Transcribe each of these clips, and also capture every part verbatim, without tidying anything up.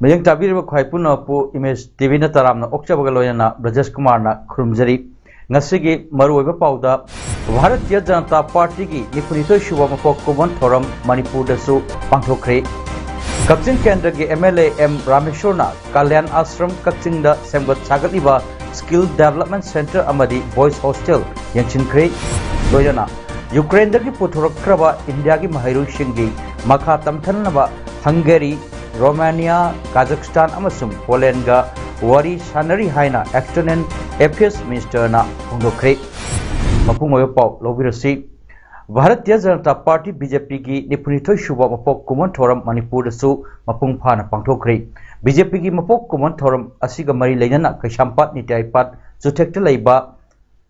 ꯃꯤꯠꯌꯦꯡ ꯇꯥꯕꯤꯔꯤꯕ ꯈ꯭ꯋꯥꯏ ꯄꯨꯝꯅꯃꯛꯄꯨ ꯏꯃꯦꯖ ꯇꯤꯚꯤꯅ ꯇꯔꯥꯝꯅ ꯑꯣꯛꯆꯕꯒ ꯂꯣꯏꯅꯅ ꯕ꯭ꯔꯖꯦꯁ ꯀꯨꯃꯥꯔꯅ ꯈꯨꯔꯨꯝꯖꯔꯤ꯫ ꯉꯁꯤꯒꯤ ꯃꯔꯨꯑꯣꯏꯕ ꯄꯥꯎꯗ, ꯚꯥꯔꯇꯤꯌ ꯖꯅꯇꯥ ꯄꯥꯔꯇꯤꯒꯤ ꯅꯤꯐꯨꯅꯤꯊꯣꯏ ꯁꯨꯕ ꯃꯄꯣꯛ ꯀꯨꯝꯑꯣꯟ ꯊꯧꯔꯝ ꯃꯅꯤꯄꯨꯔꯗꯁꯨ ꯄꯥꯡꯊꯣꯛꯈ꯭ꯔꯦ꯫ ꯀꯛꯆꯤꯡ ꯀꯦꯟꯗ꯭ꯔꯒꯤ ꯑꯦꯝ ꯑꯦꯜ ꯑꯦ ꯑꯦꯝ ꯔꯥꯃꯦꯁꯣꯔꯅ ꯀꯜꯌꯥꯟ ꯑꯥꯁ꯭ꯔꯝ ꯀꯛꯆꯤꯡꯗ ꯁꯦꯝꯒꯠ ꯁꯥꯒꯠꯂꯤꯕ ꯁ꯭ꯀꯤꯜ ꯗꯦꯕꯂꯞꯃꯦꯟ ꯁꯦꯟꯇꯔ ꯑꯃꯗꯤ ꯕꯣꯏꯁ ꯍꯣꯁꯇꯦꯜ ꯌꯦꯡꯁꯤꯟꯈ꯭ꯔꯦ꯫ ꯂꯣꯏꯅꯅ ꯌꯨꯀ꯭ꯔꯦꯟꯗꯒꯤ ꯄꯨꯊꯣꯔꯛꯈ꯭ꯔꯕ ꯏꯟꯗꯤꯌꯥꯒꯤ ꯃꯍꯩꯔꯣꯏꯁꯤꯡꯒꯤ ꯃꯈꯥ ꯇꯝꯊꯅꯕ ꯍꯪꯒꯦꯔꯤ, ꯔꯣꯃꯥꯅꯤꯌꯥ, ꯀꯥꯖꯥꯈꯁꯇꯥꯟ ꯑꯃꯁꯨꯡ ꯄꯣꯂꯦꯟꯒ ꯋꯥꯔꯤ ꯁꯥꯟꯅꯔꯤ ꯍꯥꯏꯅ ꯑꯦꯛꯁꯇꯔꯅꯦꯜ ꯑꯦꯐꯤꯌꯔꯁ ꯃꯤꯅꯤꯁꯇꯔꯅ ꯐꯣꯡꯗꯣꯛꯈ꯭ꯔꯦ꯫ ꯃꯄꯨꯡ ꯑꯣꯏꯕ ꯄꯥꯎ ꯂꯧꯕꯤꯔꯁꯤ꯫ Bharatiya Janata party, B J ꯄꯤꯒꯤ ꯅꯤꯐꯨꯅꯤꯊꯣꯏ ꯁꯨꯕ ꯃꯄꯣꯛ ꯀꯨꯝꯑꯣꯟ ꯊꯧꯔꯝ ꯃꯅꯤꯄꯨꯔꯗꯁꯨ ꯃꯄꯨꯡ ꯐꯥꯅ ꯄꯥꯡꯊꯣꯛꯈ꯭ꯔꯦ꯫ ꯕꯤ ꯖꯦ ꯄꯤꯒꯤ ꯃꯄꯣꯛ ꯀꯨꯝꯑꯣꯟ ꯊꯧꯔꯝ ꯑꯁꯤꯒ ꯃꯔꯤ ꯂꯩꯅꯅ ꯀꯩꯁꯥꯝꯄꯥꯠ ꯅꯤꯇꯥꯏꯄꯥꯠ ꯆꯨꯊꯦꯛꯇ ꯂꯩꯕ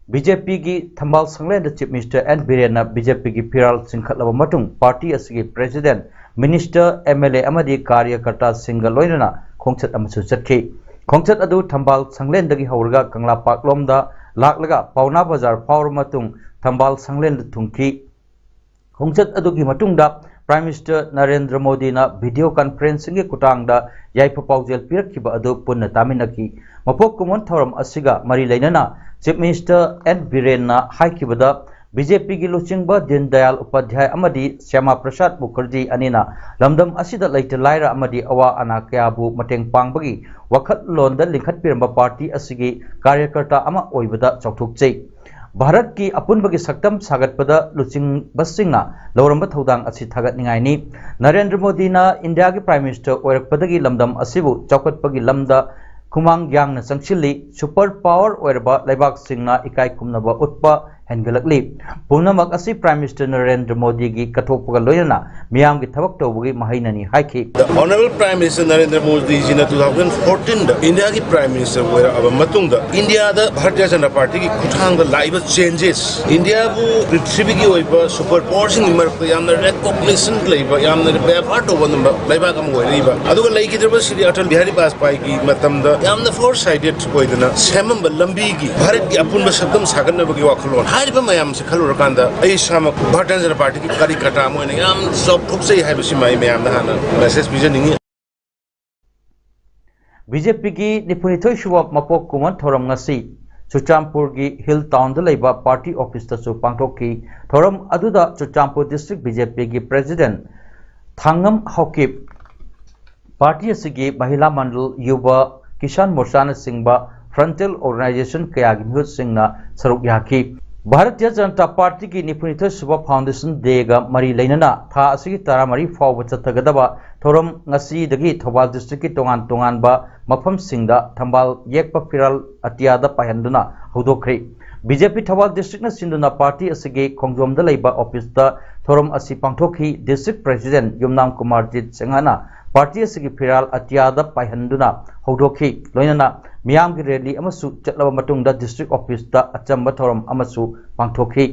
ꯕꯤ ꯖꯦ ꯄꯤꯒꯤ ꯊꯝꯕꯥꯜ ꯁꯪꯂꯦꯟꯗ ꯆꯤꯐ ꯃꯤꯅꯤꯁꯇꯔ ꯑꯦꯟ ꯕꯤꯔꯦꯟꯅ ꯕꯤ ꯖꯦ ꯄꯤꯒꯤ ꯐꯤꯔꯥꯜ ꯆꯤꯡꯈꯠꯂꯕ ꯃꯇꯨꯡ, ꯄꯥꯔꯇꯤ ꯑꯁꯤꯒꯤ president, minister, M L A ꯑꯃꯗꯤ ꯀꯥꯔꯌꯀꯔꯇꯥꯁꯤꯡꯒ ꯂꯣꯏꯅꯅ ꯈꯣꯡꯆꯠ ꯑꯃꯁꯨ ꯆꯠꯈꯤ꯫ ꯈꯣꯡꯆꯠ ꯑꯗꯨ ꯊꯝꯕꯥꯜ ꯁꯪꯂꯦꯟꯗꯒꯤ ꯍꯧꯔꯒ ꯀꯪꯂꯥ ꯄꯥꯔꯛꯂꯣꯝꯗ ꯂꯥꯛꯂꯒ ꯄꯥꯎꯅꯥ ꯕꯖꯥꯔ ꯐꯥꯎꯔꯕ ꯃꯇꯨꯡ ꯊꯝꯕꯥꯜ ꯁꯪꯂꯦꯟꯗ ꯊꯨꯡꯈꯤ꯫ ꯈꯣꯡꯆꯠ ꯑꯗꯨꯒꯤ ꯃꯇꯨꯡꯗ ꯄ꯭ꯔꯥꯏꯝ ꯃꯤꯅꯤꯁꯇꯔ ꯅꯔꯦꯟꯗ꯭ꯔ ꯃꯣꯗꯤꯅ ꯚꯤꯗꯤꯑꯣ ꯀꯟꯐꯔꯦꯟꯁꯤꯡꯒꯤ ꯈꯨꯠꯊꯥꯡꯗ ꯌꯥꯏꯐ ꯄꯥꯎꯖꯦꯜ ꯄꯤꯔꯛꯈꯤꯕ ꯑꯗꯨ ꯄꯨꯟꯅ ꯇꯥꯃꯤꯟꯅꯈꯤ꯫ ꯃꯄꯣꯛ ꯀꯨꯝꯑꯣꯟ ꯊꯧꯔꯝ ꯑꯁꯤꯒ ꯃꯔꯤ ꯂꯩꯅꯅ ꯆꯤꯐ ꯃꯤꯅꯤꯁꯇꯔ ꯑꯦꯟ ꯕꯤꯔꯦꯟꯅ ꯍꯥꯏꯈꯤꯕꯗ, ꯕꯤ ꯖꯦ ꯄꯤꯒꯤ ꯂꯨꯆꯤꯡꯕ ꯗꯤꯟ ꯗꯌꯥꯜ ꯎꯄꯥꯙ꯭ꯌꯥꯌ ꯑꯃꯗꯤ ꯁ꯭ꯌꯥꯃꯥ ꯄ꯭ꯔꯁꯥꯗ ꯃꯨꯈꯔꯖꯤ ꯑꯅꯤꯅ ꯂꯝꯗꯝ ꯑꯁꯤꯗ ꯂꯩꯇ ꯂꯥꯏꯔ ꯑꯃꯗꯤ ꯑꯋꯥ ꯑꯅꯥ ꯀꯌꯥꯕꯨ ꯃꯇꯦꯡ ꯄꯥꯡꯕꯒꯤ ꯋꯥꯈꯜꯂꯣꯟꯗ ꯂꯤꯡꯈꯠꯄꯤꯔꯝꯕ ꯄꯥꯔꯇꯤ ꯑꯁꯤꯒꯤ ꯀꯥꯔꯌꯀꯔꯇꯥ ꯑꯃ ꯑꯣꯏꯕꯗ ꯆꯥꯎꯊꯣꯛꯆꯩ꯫ ꯚꯥꯔꯠꯀꯤ ꯑꯄꯨꯟꯕꯒꯤ ꯁꯛꯇꯝ ꯁꯥꯒꯠꯄꯗ ꯂꯨꯆꯤꯡꯕꯁꯤꯡꯅ ꯂꯧꯔꯝꯕ ꯊꯧꯗꯥꯡ ꯑꯁꯤ ꯊꯥꯒꯠꯅꯤꯡꯉꯥꯏꯅꯤ꯫ ꯅꯔꯦꯟꯗ꯭ꯔ ꯃꯣꯗꯤꯅ ꯏꯟꯗꯤꯌꯥꯒꯤ ꯄ꯭ꯔꯥꯏꯝ ꯃꯤꯅꯤꯁꯇꯔ ꯑꯣꯏꯔꯛꯄꯗꯒꯤ ꯂꯝꯗꯝ ꯑꯁꯤꯕꯨ ꯆꯥꯎꯈꯠꯄꯒꯤ ꯂꯝꯗ ꯈꯨꯃꯥꯡ ꯌꯥꯡꯅ ꯆꯪꯁꯤꯜꯂꯤ꯫ ꯁꯨꯄꯔ ꯄꯥꯋꯔ ꯑꯣꯏꯔꯕ ꯂꯩꯕꯥꯛꯁꯤꯡꯅ ꯏꯀꯥꯏ ꯈꯨꯝꯅꯕ ꯎꯠꯄ ꯍꯦꯟꯒꯠꯂꯛꯂꯤ꯫ ꯄꯨꯝꯅꯃꯛ ꯑꯁꯤ Prime Minister ꯅꯔꯦꯟꯗ꯭ꯔ ꯃꯣꯗꯤꯒꯤ ꯀꯠꯊꯣꯛꯄꯒ ꯂꯣꯏꯅꯅ ꯃꯤꯌꯥꯝꯒꯤ ꯊꯕꯛ ꯇꯧꯕꯒꯤ ꯃꯍꯩꯅꯅꯤ ꯍꯥꯏꯈꯤ꯫ The Honorable Prime Minister Narendra Modi ꯖꯤꯅ two thousand fourteen ꯗ ꯏꯟꯗꯤꯌꯥꯒꯤ Prime Minister ꯑꯣꯏꯔꯛꯑꯕ ꯃꯇꯨꯡꯗ ꯏꯟꯗꯤꯌꯥꯗ ꯚꯥꯔꯇꯤꯌ ꯖꯅꯇꯥ ꯄꯥꯔꯇꯤꯒꯤ ꯈꯨꯠꯊꯥꯡꯗ ꯂꯥꯛꯏꯕ changes, ꯏꯟꯗꯤꯌꯥꯕꯨ ꯄ꯭ꯔꯤꯊꯤꯕꯤꯒꯤ ꯑꯣꯏꯕ super power ꯁꯤꯡꯒꯤ ꯃꯔꯛꯇ ꯌꯥꯝꯅ recognition ꯂꯩꯕ, ꯌꯥꯝꯅ ꯕꯦꯕꯥꯔ ꯇꯧꯕ ꯉꯝꯕ ꯂꯩꯕꯥꯛ ꯑꯃ ꯑꯣꯏꯔꯛꯏꯕ, ꯑꯗꯨꯒ ꯂꯩꯈꯤꯗ꯭ꯔꯕ ꯁ꯭ꯔꯤ ꯑꯇꯜ ꯕꯤꯍꯥꯔꯤ ꯕꯥꯖꯄꯥꯏꯒꯤ ꯃꯇꯝꯗ ꯌꯥꯝꯅ far sighted ꯑꯣꯏꯗꯅ ꯁꯦꯝꯃꯝꯕ ꯂꯝꯕꯤꯒꯤ ꯚꯥꯔꯠꯀꯤ ꯑꯄꯨꯟꯕ ꯁꯛꯇꯝ ꯁꯥꯒꯠꯅꯕꯒꯤ ꯋꯥꯈꯜꯂꯣꯟ, ꯍꯥꯏꯔꯤꯕ ꯃꯌꯥꯝꯁꯦ ꯈꯜꯂꯨꯔꯀꯥꯟꯗ ꯑꯩ ꯏꯁꯥꯃꯛ ꯚꯥꯔꯇꯤꯌ ꯖꯅꯇꯥ ꯄꯥꯔꯇꯤꯒꯤ ꯀꯥꯔꯤꯀꯔꯇꯥ ꯑꯃ ꯑꯣꯏꯅ ꯌꯥꯝ ꯆꯥꯎꯊꯣꯛꯆꯩ ꯍꯥꯏꯕꯁꯤꯃ ꯑꯩ ꯃꯌꯥꯝꯗ ꯍꯥꯟꯅ message ꯄꯤꯖꯅꯤꯡꯉꯤ꯫ ꯕꯤꯖꯦꯄꯤꯒꯤ ꯅꯤꯐꯨꯅꯤꯊꯣꯏ ꯁꯨꯕ ꯃꯄꯣꯛ ꯀꯨꯝꯑꯣꯟ ꯊꯧꯔꯝ ꯉꯁꯤ ꯆꯨꯔꯆꯥꯟꯄꯨꯔꯒꯤ ꯍꯤꯜ ꯇꯥꯎꯟꯗ ꯂꯩꯕ ꯄꯥꯔꯇꯤ ꯑꯣꯐꯤꯁꯇꯁꯨ ꯄꯥꯡꯊꯣꯛꯈꯤ꯫ ꯊꯧꯔꯝ ꯑꯗꯨꯗ Churachandpur district ꯕꯤꯖꯦꯄꯤꯒꯤ president ꯊꯥꯡꯉꯝ Haokip, party ꯑꯁꯤꯒꯤ ꯃꯍꯤꯂꯥ ꯃꯟꯗꯜ, ꯌꯨꯕ, ꯀꯤꯁꯥꯟ ꯃꯣꯔꯆꯥꯅꯆꯤꯡꯕ frontal organization ꯀꯌꯥꯒꯤ ꯃꯤꯍꯨꯠꯁꯤꯡꯅ ꯁꯔꯨꯛ ꯌꯥꯈꯤ꯫ ꯚꯥꯔꯇꯤꯌ ꯖꯅꯇꯥ ꯄꯥꯔꯇꯤꯒꯤ ꯅꯤꯐꯨꯅꯤꯊꯣꯏ ꯁꯨꯕ foundation day ꯒ ꯃꯔꯤ ꯂꯩꯅꯅ ꯊꯥ ꯑꯁꯤꯒꯤ ꯇꯔꯥꯃꯔꯤ ꯐꯥꯎꯕ ꯆꯠꯊꯒꯗꯕ ꯊꯧꯔꯝ ꯉꯁꯤꯗꯒꯤ ꯊꯧꯕꯥꯜ ꯗꯤꯁꯇ꯭ꯔꯤꯛꯀꯤ ꯇꯣꯉꯥꯟ ꯇꯣꯉꯥꯟꯕ ꯃꯐꯝꯁꯤꯡꯗ ꯊꯝꯕꯥꯜ ꯌꯦꯛꯄ ꯐꯤꯔꯥꯜ ꯑꯇꯤꯌꯥꯗ ꯄꯥꯏꯍꯟꯗꯨꯅ ꯍꯧꯗꯣꯛꯈ꯭ꯔꯤ꯫ ꯕꯤꯖꯦꯄꯤ ꯊꯧꯕꯥꯜ ꯗꯤꯁꯇ꯭ꯔꯤꯛꯅ ꯁꯤꯟꯗꯨꯅ ꯄꯥꯔꯇꯤ ꯑꯁꯤꯒꯤ ꯈꯣꯡꯖꯣꯝꯗ ꯂꯩꯕ ꯑꯣꯐꯤꯁꯇ ꯊꯧꯔꯝ ꯑꯁꯤ ꯄꯥꯡꯊꯣꯛꯈꯤ꯫ ꯗꯤꯁꯇ꯭ꯔꯤꯛ ꯄ꯭ꯔꯦꯁꯤꯗꯦꯟꯠ ꯌꯨꯝꯅꯥꯝ ꯀꯨꯃꯥꯔꯖꯤꯠ ꯁꯤꯡꯍꯅ ꯄꯥꯔꯇꯤ ꯑꯁꯤꯒꯤ ꯐꯤꯔꯥꯜ ꯑꯇꯤꯌꯥꯗ ꯄꯥꯏꯍꯟꯗꯨꯅ ꯍꯧꯗꯣꯛꯈꯤ꯫ ꯂꯣꯏꯅꯅ ꯃꯤꯌꯥꯝꯒꯤ ꯔꯦꯂꯤ ꯑꯃꯁꯨ ꯆꯠꯂꯕ ꯃꯇꯨꯡꯗ ꯗꯤꯁꯇ꯭ꯔꯤꯛ ꯑꯣꯐꯤꯁꯇ ꯑꯆꯝꯕ ꯊꯧꯔꯝ ꯑꯃꯁꯨ ꯄꯥꯡꯊꯣꯛꯈꯤ꯫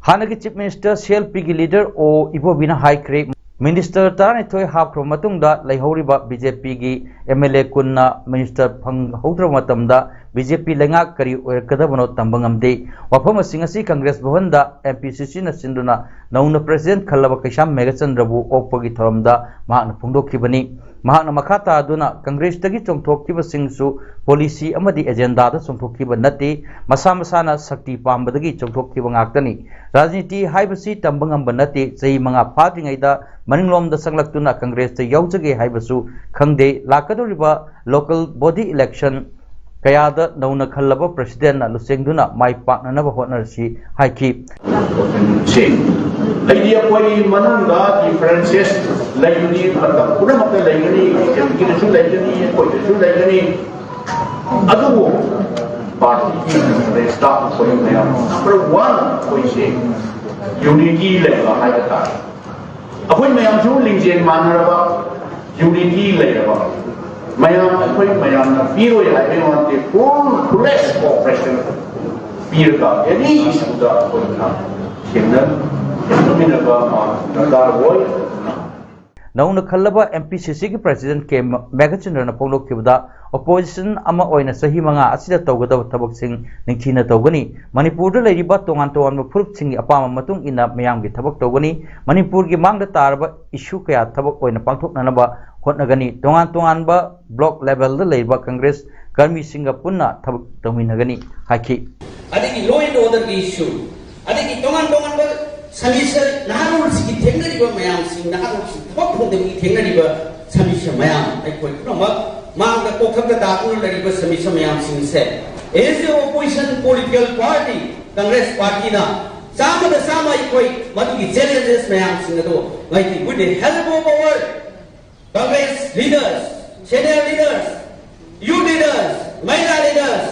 ꯍꯥꯟꯅꯒꯤ ꯆꯤꯐ ꯃꯤꯅꯤꯁꯇꯔ ꯁꯤ ꯑꯦꯜ ꯄꯤꯒꯤ ꯂꯤꯗꯔ ꯑꯣ ꯏꯕꯣꯕꯤꯅ ꯍꯥꯏꯈ꯭ꯔꯦ, ꯃꯤꯅꯤꯁꯇꯔ ꯇꯔꯥꯅꯤꯊꯣꯏ ꯍꯥꯞꯈ꯭ꯔꯕ ꯃꯇꯨꯡꯗ ꯂꯩꯍꯧꯔꯤꯕ ꯕꯤꯖꯦꯄꯤꯒꯤ ꯑꯦꯝ ꯑꯦꯜ ꯑꯦ ꯀꯨꯟꯅ ꯃꯤꯅꯤꯁꯇꯔ ꯐꯪꯍꯧꯗ꯭ꯔꯕ ꯃꯇꯝꯗ ꯕꯤꯖꯦꯄꯤ ꯂꯩꯉꯥꯛ ꯀꯔꯤ ꯑꯣꯏꯔꯛꯀꯗꯕꯅꯣ ꯇꯝꯕ ꯉꯝꯗꯦ꯫ ꯋꯥꯐꯝ ꯑꯁꯤ ꯉꯁꯤ ꯀꯪꯒ꯭ꯔꯦꯁ ꯚꯕꯟꯗ ꯑꯦꯝ ꯄꯤ ꯁꯤ ꯁꯤꯅ ꯁꯤꯟꯗꯨꯅ ꯅꯧꯅ ꯄ꯭ꯔꯦꯁꯤꯗꯦꯟꯠ ꯈꯜꯂꯕ ꯀꯩꯁꯥꯝ ꯃꯦꯘꯆꯟꯗ꯭ꯔꯕꯨ ꯑꯣꯛꯄꯒꯤ ꯊꯧꯔꯝꯗ ꯃꯍꯥꯛꯅ ꯐꯣꯡꯗꯣꯛꯈꯤꯕꯅꯤ꯫ ꯃꯍꯥꯛꯅ ꯃꯈꯥ ꯇꯥꯗꯨꯅ ꯀꯪꯒ꯭ꯔꯦꯁꯇꯒꯤ ꯆꯣꯡꯊꯣꯛꯈꯤꯕꯁꯤꯡꯁꯨ ꯄꯣꯂꯤꯁꯤ ꯑꯃꯗꯤ ꯑꯦꯖꯦꯟꯗꯥꯗ ꯆꯣꯡꯊꯣꯛꯈꯤꯕ ꯅꯠꯇꯦ, ꯃꯁꯥ ꯃꯁꯥꯅ ꯁꯛꯇꯤ ꯄꯥꯝꯕꯗꯒꯤ ꯆꯣꯡꯊꯣꯛꯈꯤꯕ ꯉꯥꯛꯇꯅꯤ꯫ ꯔꯥꯖꯅꯤꯇꯤ ꯍꯥꯏꯕꯁꯤ ꯇꯝꯕ ꯉꯝꯕ ꯅꯠꯇꯦ꯫ ꯆꯍꯤ ꯃꯉꯥ ꯐꯥꯗ꯭ꯔꯤꯉꯩꯗ ꯃꯅꯤꯡꯂꯣꯝꯗ ꯆꯪꯂꯛꯇꯨꯅ ꯀꯪꯒ꯭ꯔꯦꯁꯇ ꯌꯥꯎꯖꯒꯦ ꯍꯥꯏꯕꯁꯨ ꯈꯪꯗꯦ꯫ ꯂꯥꯛꯀꯗꯧꯔꯤꯕ local body election ꯀꯌꯥꯗ ꯅꯧꯅ ꯈꯜꯂꯕ ꯄ꯭ꯔꯦꯁꯤꯗꯦꯟꯠꯅ ꯂꯨꯆꯤꯡꯗꯨꯅ ꯃꯥꯏ ꯄꯥꯛꯅꯅꯕ ꯍꯣꯠꯅꯔꯁꯤ ꯍꯥꯏꯈꯤ꯫ ꯁꯤ ꯑꯩꯗꯤ ꯑꯩꯈꯣꯏ ꯃꯅꯨꯡꯗ differences ꯂꯩꯕꯅꯤ, ꯃꯇꯝ ꯄꯨꯝꯅꯃꯛꯇ ꯂꯩꯒꯅꯤ, ꯕꯤꯖꯦꯄꯤꯒꯤꯗꯁꯨ ꯂꯩꯒꯅꯤ, ꯑꯩꯈꯣꯏꯗꯁꯨ ꯂꯩꯒꯅꯤ꯫ ꯑꯗꯨꯕꯨ ꯄꯥꯔꯇꯤ ꯑꯗꯩ ꯁ꯭ꯇꯥꯐ ꯑꯩꯈꯣꯏ ꯃꯌꯥꯝ ꯅꯝꯕꯔ ꯋꯥꯟ ꯑꯩꯈꯣꯏꯁꯦ ꯌꯨꯅꯤꯇꯤ ꯂꯩꯕ ꯍꯥꯏꯕ ꯇꯥꯔꯦ꯫ ꯑꯩꯈꯣꯏ ꯃꯌꯥꯝꯁꯨ ꯂꯤꯡꯖꯦꯜ ꯃꯥꯟꯅꯔꯕ ꯌꯨꯅꯤꯇꯤ ꯂꯩꯔꯕ ꯃꯌꯥꯝ ꯑꯩꯈꯣꯏ ꯃꯌꯥꯝꯅ ꯄꯤꯔꯣꯏ ꯍꯥꯏꯕꯒꯤ ꯋꯥ ꯅꯠꯇꯦ꯫ ꯐꯨꯜ ꯐ꯭ꯂꯦꯖ ꯀꯣꯑꯣꯄꯔꯦꯁꯟ ꯄꯤꯔꯒ ꯑꯦꯅꯤ ꯏꯁꯨꯗ ꯑꯩꯈꯣꯏꯅ ꯊꯦꯡꯅ ꯊꯦꯡꯅꯃꯤꯟꯅꯕ ꯑꯃ ꯗꯔꯀꯥꯔ ꯑꯣꯏ꯫ ꯅꯧꯅ ꯈꯜꯂꯕ ꯑꯦꯝ ꯄꯤ ꯁꯤ ꯁꯤꯒꯤ ꯄ꯭ꯔꯁꯤꯗꯦꯟꯠ ꯀꯦ ꯃꯦꯘꯆꯟꯗ꯭ꯔꯅ ꯐꯣꯡꯗꯣꯛꯈꯤꯕꯗ, ꯑꯣꯄꯣꯖꯤꯁꯟ ꯑꯃ ꯑꯣꯏꯅ ꯆꯍꯤ ꯃꯉꯥ ꯑꯁꯤꯗ ꯇꯧꯒꯗꯕ ꯊꯕꯛꯁꯤꯡ ꯅꯤꯡꯊꯤꯅ ꯇꯧꯒꯅꯤ꯫ ꯃꯅꯤꯄꯨꯔꯗ ꯂꯩꯔꯤꯕ ꯇꯣꯉꯥꯟ ꯇꯣꯉꯥꯟꯕ ꯐꯨꯔꯨꯞꯁꯤꯡꯒꯤ ꯑꯄꯥꯝꯕ ꯃꯇꯨꯡ ꯏꯟꯅ ꯃꯤꯌꯥꯝꯒꯤ ꯊꯕꯛ ꯇꯧꯒꯅꯤ꯫ ꯃꯅꯤꯄꯨꯔꯒꯤ ꯃꯥꯡꯗ ꯇꯥꯔꯕ ꯏꯁꯨ ꯀꯌꯥ ꯊꯕꯛ ꯑꯣꯏꯅ ꯄꯥꯡꯊꯣꯛꯅꯅꯕ ꯍꯣꯠꯅꯒꯅꯤ꯫ ꯇꯣꯉꯥꯟ ꯇꯣꯉꯥꯟꯕ ꯕ꯭ꯂꯣꯛ ꯂꯦꯚꯦꯜꯗ ꯂꯩꯔꯤꯕ ꯀꯪꯒ꯭ꯔꯦꯁ ꯀꯔꯃꯤꯁꯤꯡꯒ ꯄꯨꯟꯅ ꯊꯕꯛ ꯇꯧꯃꯤꯟꯅꯒꯅꯤ ꯍꯥꯏꯈꯤ꯫ ꯑꯗꯒꯤ law and orderꯒꯤ issue, ꯑꯗꯒꯤ ꯇꯣꯉꯥꯟ ꯇꯣꯉꯥꯟꯕ ꯁꯃꯁ꯭ꯌꯥ, ꯅꯍꯥꯔꯣꯜꯁꯤꯒꯤ ꯊꯦꯡꯅꯔꯤꯕ ꯃꯌꯥꯝꯁꯤꯡ, ꯅꯍꯥꯔꯣꯜꯁꯤꯡ ꯊꯕꯛ ꯐꯪꯗꯕꯒꯤ ꯊꯦꯡꯅꯔꯤꯕ ꯁꯃꯁ꯭ꯌꯥ ꯃꯌꯥꯝ, ꯑꯩꯈꯣꯏ ꯄꯨꯝꯅꯃꯛ ꯃꯥꯡꯗ ꯀꯣꯛꯊꯛꯇ ꯇꯥꯗꯨꯅ ꯂꯩꯔꯤꯕ ꯁꯃꯁ꯭ꯌꯥ ꯃꯌꯥꯝꯁꯤꯡꯁꯦ as a opposition political party, Congress partyꯅ ꯆꯥꯝꯃꯗ ꯆꯥꯝꯃ ꯑꯩꯈꯣꯏ ꯃꯗꯨꯒꯤ challenges ꯃꯌꯥꯝꯁꯤꯡ ꯑꯗꯨ ꯉꯥꯏꯇꯤ with the help of our Congress leaders, senior leaders, youth leaders, Mahila leaders,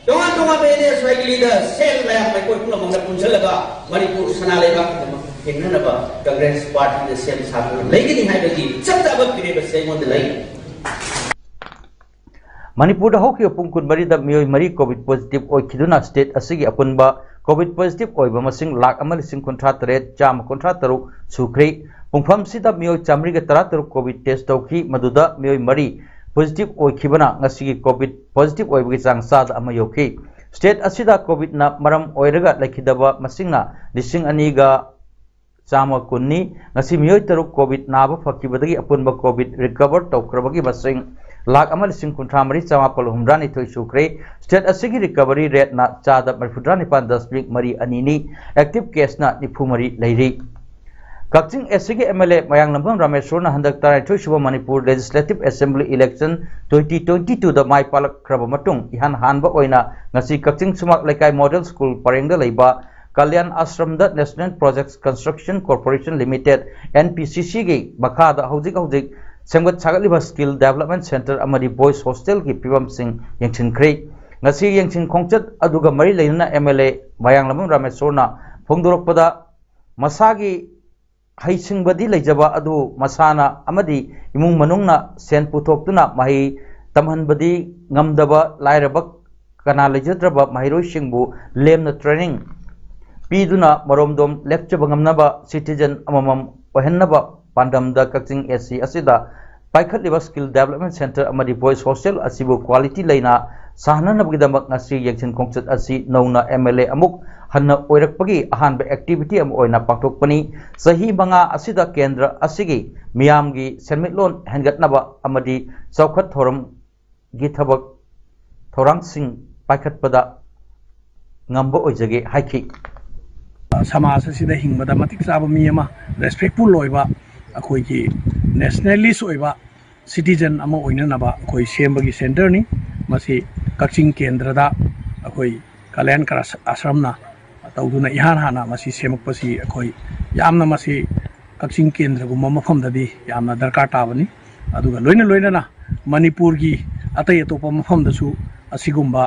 ꯇꯣꯉꯥꯟ ꯇꯣꯉꯥꯟꯕ ꯑꯦꯟ ꯑꯦꯁ ꯋꯥꯏꯒꯤ ꯂꯤꯗꯔ ꯁꯦꯜ ꯃꯌꯥꯝ ꯑꯩꯈꯣꯏ ꯄꯨꯝꯅꯃꯛꯅ ꯄꯨꯟꯁꯤꯜꯂꯒ ꯃꯅꯤꯄꯨꯔ ꯁꯅꯥ ꯂꯩꯕꯥꯛꯀꯤꯗꯃꯛ ꯊꯦꯡꯅꯅꯕ ꯀꯪꯒ꯭ꯔꯦꯁ ꯄꯥꯔꯇꯤꯅ ꯁꯦꯝ ꯁꯥꯗꯨꯅ ꯂꯩꯒꯅꯤ ꯍꯥꯏꯕꯒꯤ ꯆꯞ ꯆꯥꯕ ꯐꯤꯔꯦꯞ ꯑꯁꯤ ꯑꯩꯉꯣꯟꯗ ꯂꯩ꯫ ꯃꯅꯤꯄꯨꯔꯗ ꯍꯧꯈꯤꯕ ꯄꯨꯡ ꯀꯨꯟꯃꯔꯤꯗ ꯃꯤꯑꯣꯏ ꯃꯔꯤ ꯀꯣꯚꯤꯗ ꯄꯣꯖꯤꯇꯤꯚ ꯑꯣꯏꯈꯤꯗꯨꯅ ꯁ꯭ꯇꯦꯠ ꯑꯁꯤꯒꯤ ꯑꯄꯨꯟꯕ ꯀꯣꯚꯤꯗ ꯄꯣꯖꯤꯇꯤꯚ ꯑꯣꯏꯕ ꯃꯁꯤꯡ ꯂꯥꯈ ꯑꯃ ꯂꯤꯁꯤꯡ ꯀꯨꯟꯊ꯭ꯔꯥ ꯇꯔꯦꯠ ꯆꯥꯝꯃ ꯀꯨꯟꯊ꯭ꯔꯥ ꯇꯔꯨꯛ ꯁꯨꯈ꯭ꯔꯦ꯫ ꯄꯨꯡꯐꯝꯁꯤꯗ ꯃꯤꯑꯣꯏ ꯆꯥꯃꯔꯤꯒ ꯇꯔꯥ ꯇꯔꯨꯛ ꯀꯣꯚꯤꯗ ꯇꯦꯁ ꯇꯧꯈꯤ, ꯃꯗꯨꯗ ꯃꯤꯑꯣꯏ ꯃꯔꯤ ꯄꯣꯖꯤꯇꯤꯚ ꯑꯣꯏꯈꯤꯕꯅ ꯉꯁꯤꯒꯤ ꯀꯣꯚꯤꯗ ꯄꯣꯖꯤꯇꯤꯚ ꯑꯣꯏꯕꯒꯤ ꯆꯥꯡ ꯆꯥꯗ ꯑꯃ ꯌꯧꯈꯤ꯫ ꯁ꯭ꯇꯦꯠ ꯑꯁꯤꯗ ꯀꯣꯚꯤꯗꯅ ꯃꯔꯝ ꯑꯣꯏꯔꯒ ꯂꯩꯈꯤꯗꯕ ꯃꯁꯤꯡꯅ ꯂꯤꯁꯤꯡ ꯑꯅꯤꯒ ꯆꯥꯝꯃ ꯀꯨꯟꯅꯤ꯫ ꯉꯁꯤ ꯃꯤꯑꯣꯏ ꯇꯔꯨꯛ ꯀꯣꯚꯤꯗ ꯅꯥꯕ ꯐꯈꯤꯕꯗꯒꯤ ꯑꯄꯨꯟꯕ ꯀꯣꯚꯤꯗ ꯔꯤꯀꯚꯔ ꯇꯧꯈ꯭ꯔꯕꯒꯤ ꯃꯁꯤꯡ ꯂꯥꯈ ꯑꯃ ꯂꯤꯁꯤꯡ ꯀꯨꯟꯊ꯭ꯔꯥ ꯃꯔꯤ ꯆꯥꯃꯥꯄꯜ ꯍꯨꯝꯗ꯭ꯔꯥ ꯅꯤꯊꯣꯏ ꯁꯨꯈ꯭ꯔꯦ꯫ ꯁ꯭ꯇꯦꯠ ꯑꯁꯤꯒꯤ ꯔꯤꯀꯚꯔꯤ ꯔꯦꯠꯅ ꯆꯥꯗ ꯃꯔꯤꯐꯨꯇꯔꯥ ꯅꯤꯄꯥꯟ ꯗꯁꯃꯤꯛ ꯃꯔꯤ ꯑꯅꯤꯅꯤ꯫ ꯑꯦꯛꯇꯤꯚ ꯀꯦꯁꯅ ꯅꯤꯐꯨ ꯃꯔꯤ ꯂꯩꯔꯤ꯫ ꯀꯛꯆꯤꯡ ꯑꯦꯁ ꯁꯤꯒꯤ ꯑꯦꯝ ꯑꯦꯜ ꯑꯦ ꯃꯌꯥꯡꯂꯝꯕꯝ ꯔꯥꯃꯦꯁꯣꯔꯅ ꯍꯟꯗꯛ ꯇꯔꯥꯅꯤꯊꯣꯏ ꯁꯨꯕ Manipur legislative assembly election twenty twenty ꯇꯨꯗ ꯃꯥꯏ ꯄꯥꯛꯂꯛꯈ꯭ꯔꯕ ꯃꯇꯨꯡ ꯏꯍꯥꯟ ꯍꯥꯟꯕ ꯑꯣꯏꯅ ꯉꯁꯤ ꯀꯛꯆꯤꯡ ꯁꯨꯃꯥꯛ ꯂꯩꯀꯥꯏ ꯃꯣꯗꯦꯜ ꯁ꯭ꯀꯨꯜ ꯄꯔꯦꯡꯗ ꯂꯩꯕ Kalyan ꯑꯥꯁ꯭ꯔꯝꯗ National Projects Construction Corporation Limited, N P C C ꯒꯤ ꯃꯈꯥꯗ ꯍꯧꯖꯤꯛ ꯍꯧꯖꯤꯛ ꯁꯦꯝꯒꯠ ꯁꯥꯒꯠꯂꯤꯕ ꯁ꯭ꯀꯤꯜ ꯗꯦꯕꯂꯞꯃꯦꯟꯠ ꯁꯦꯟꯇꯔ ꯑꯃꯗꯤ ꯕꯣꯏꯁ ꯍꯣꯁꯇꯦꯜꯒꯤ ꯐꯤꯕꯝꯁꯤꯡ ꯌꯦꯡꯁꯤꯟꯈ꯭ꯔꯦ꯫ ꯉꯁꯤ ꯌꯦꯡꯁꯤꯟ ꯈꯣꯡꯆꯠ ꯑꯗꯨꯒ ꯃꯔꯤ ꯂꯩꯅꯅ ꯑꯦꯝ ꯑꯦꯜ ꯑꯦ ꯃꯌꯥꯡꯂꯝꯕꯝ ꯔꯥꯃꯦꯁꯣꯔꯅ ꯐꯣꯡꯗꯣꯔꯛꯄꯗ, ꯃꯁꯥꯒꯤ ꯍꯩꯁꯤꯡꯕꯗꯤ ꯂꯩꯖꯕ ꯑꯗꯨ ꯃꯁꯥꯅ ꯑꯃꯗꯤ ꯏꯃꯨꯡ ꯃꯅꯨꯡꯅ ꯁꯦꯟ ꯄꯨꯊꯣꯛꯇꯨꯅ ꯃꯍꯩ ꯇꯝꯍꯟꯕꯗꯤ ꯉꯝꯗꯕ ꯂꯥꯏꯔꯕ ꯀꯅꯥ ꯂꯩꯖꯗ꯭ꯔꯕ ꯃꯍꯩꯔꯣꯏꯁꯤꯡꯕꯨ ꯂꯦꯝꯅ training ꯄꯤꯗꯨꯅ ꯃꯔꯣꯝꯗꯣꯝ ꯂꯦꯞꯆꯕ ꯉꯝꯅꯕ citizen ꯑꯃꯃꯝ ꯑꯣꯏꯍꯟꯅꯕ ꯄꯥꯟꯗꯝꯗ ꯀꯛꯆꯤꯡ ꯑꯦ ꯁꯤ ꯑꯁꯤꯗ ꯄꯥꯏꯈꯠꯂꯤꯕ skill development centre ꯑꯃꯗꯤ boys hostel ꯑꯁꯤꯕꯨ quality ꯂꯩꯅ ꯁꯥꯍꯟꯅꯕꯒꯤꯗꯃꯛ ꯉꯁꯤ ꯌꯦꯡꯁꯤꯟ ꯈꯣꯡꯆꯠ ꯑꯁꯤ ꯅꯧꯅ ꯑꯦꯝ ꯑꯦꯜ ꯑꯦ ꯑꯃꯨꯛ ꯍꯟꯅ ꯑꯣꯏꯔꯛꯄꯒꯤ ꯑꯍꯥꯟꯕ activity ꯑꯃ ꯑꯣꯏꯅ ꯄꯥꯡꯊꯣꯛꯄꯅꯤ꯫ ꯆꯍꯤ ꯃꯉꯥ ꯑꯁꯤꯗ ꯀꯦꯟꯗ꯭ꯔ ꯑꯁꯤꯒꯤ ꯃꯤꯌꯥꯝꯒꯤ ꯁꯦꯟꯃꯤꯠꯂꯣꯟ ꯍꯦꯟꯒꯠꯅꯕ ꯑꯃꯗꯤ ꯆꯥꯎꯈꯠ ꯊꯧꯔꯝꯒꯤ ꯊꯕꯛ ꯊꯧꯔꯥꯡꯁꯤꯡ ꯄꯥꯏꯈꯠꯄꯗ ꯉꯝꯕ ꯑꯣꯏꯖꯒꯦ ꯍꯥꯏꯈꯤ꯫ ꯁꯃꯥꯖ ꯑꯁꯤꯗ ꯍꯤꯡꯕꯗ ꯃꯇꯤꯛ ꯆꯥꯕ ꯃꯤ ꯑꯃ, respectful ꯑꯣꯏꯕ, ꯑꯩꯈꯣꯏꯒꯤ nationalist ꯑꯣꯏꯕ citizen ꯑꯃ ꯑꯣꯏꯅꯅꯕ ꯑꯩꯈꯣꯏ ꯁꯦꯝꯕꯒꯤ centreꯅꯤ꯫ ꯃꯁꯤ ꯀꯛꯆꯤꯡ ꯀꯦꯟꯗ꯭ꯔꯗ ꯑꯩꯈꯣꯏ ꯀꯂꯌꯥꯟ ꯀꯔ ꯑꯥꯁ꯭ꯔꯝꯅ ꯇꯧꯗꯨꯅ ꯏꯍꯥꯟ ꯍꯥꯟꯅ ꯃꯁꯤ ꯁꯦꯝꯃꯛꯄꯁꯤ ꯑꯩꯈꯣꯏ ꯌꯥꯝꯅ ꯃꯁꯤ ꯀꯛꯆꯤꯡ ꯀꯦꯟꯗ꯭ꯔꯒꯨꯝꯕ ꯃꯐꯝꯗꯗꯤ ꯌꯥꯝꯅ ꯗꯔꯀꯥꯔ ꯇꯥꯕꯅꯤ꯫ ꯑꯗꯨꯒ ꯂꯣꯏꯅ ꯂꯣꯏꯅꯅ ꯃꯅꯤꯄꯨꯔꯒꯤ ꯑꯇꯩ ꯑꯇꯣꯞꯄ ꯃꯐꯝꯗꯁꯨ ꯑꯁꯤꯒꯨꯝꯕ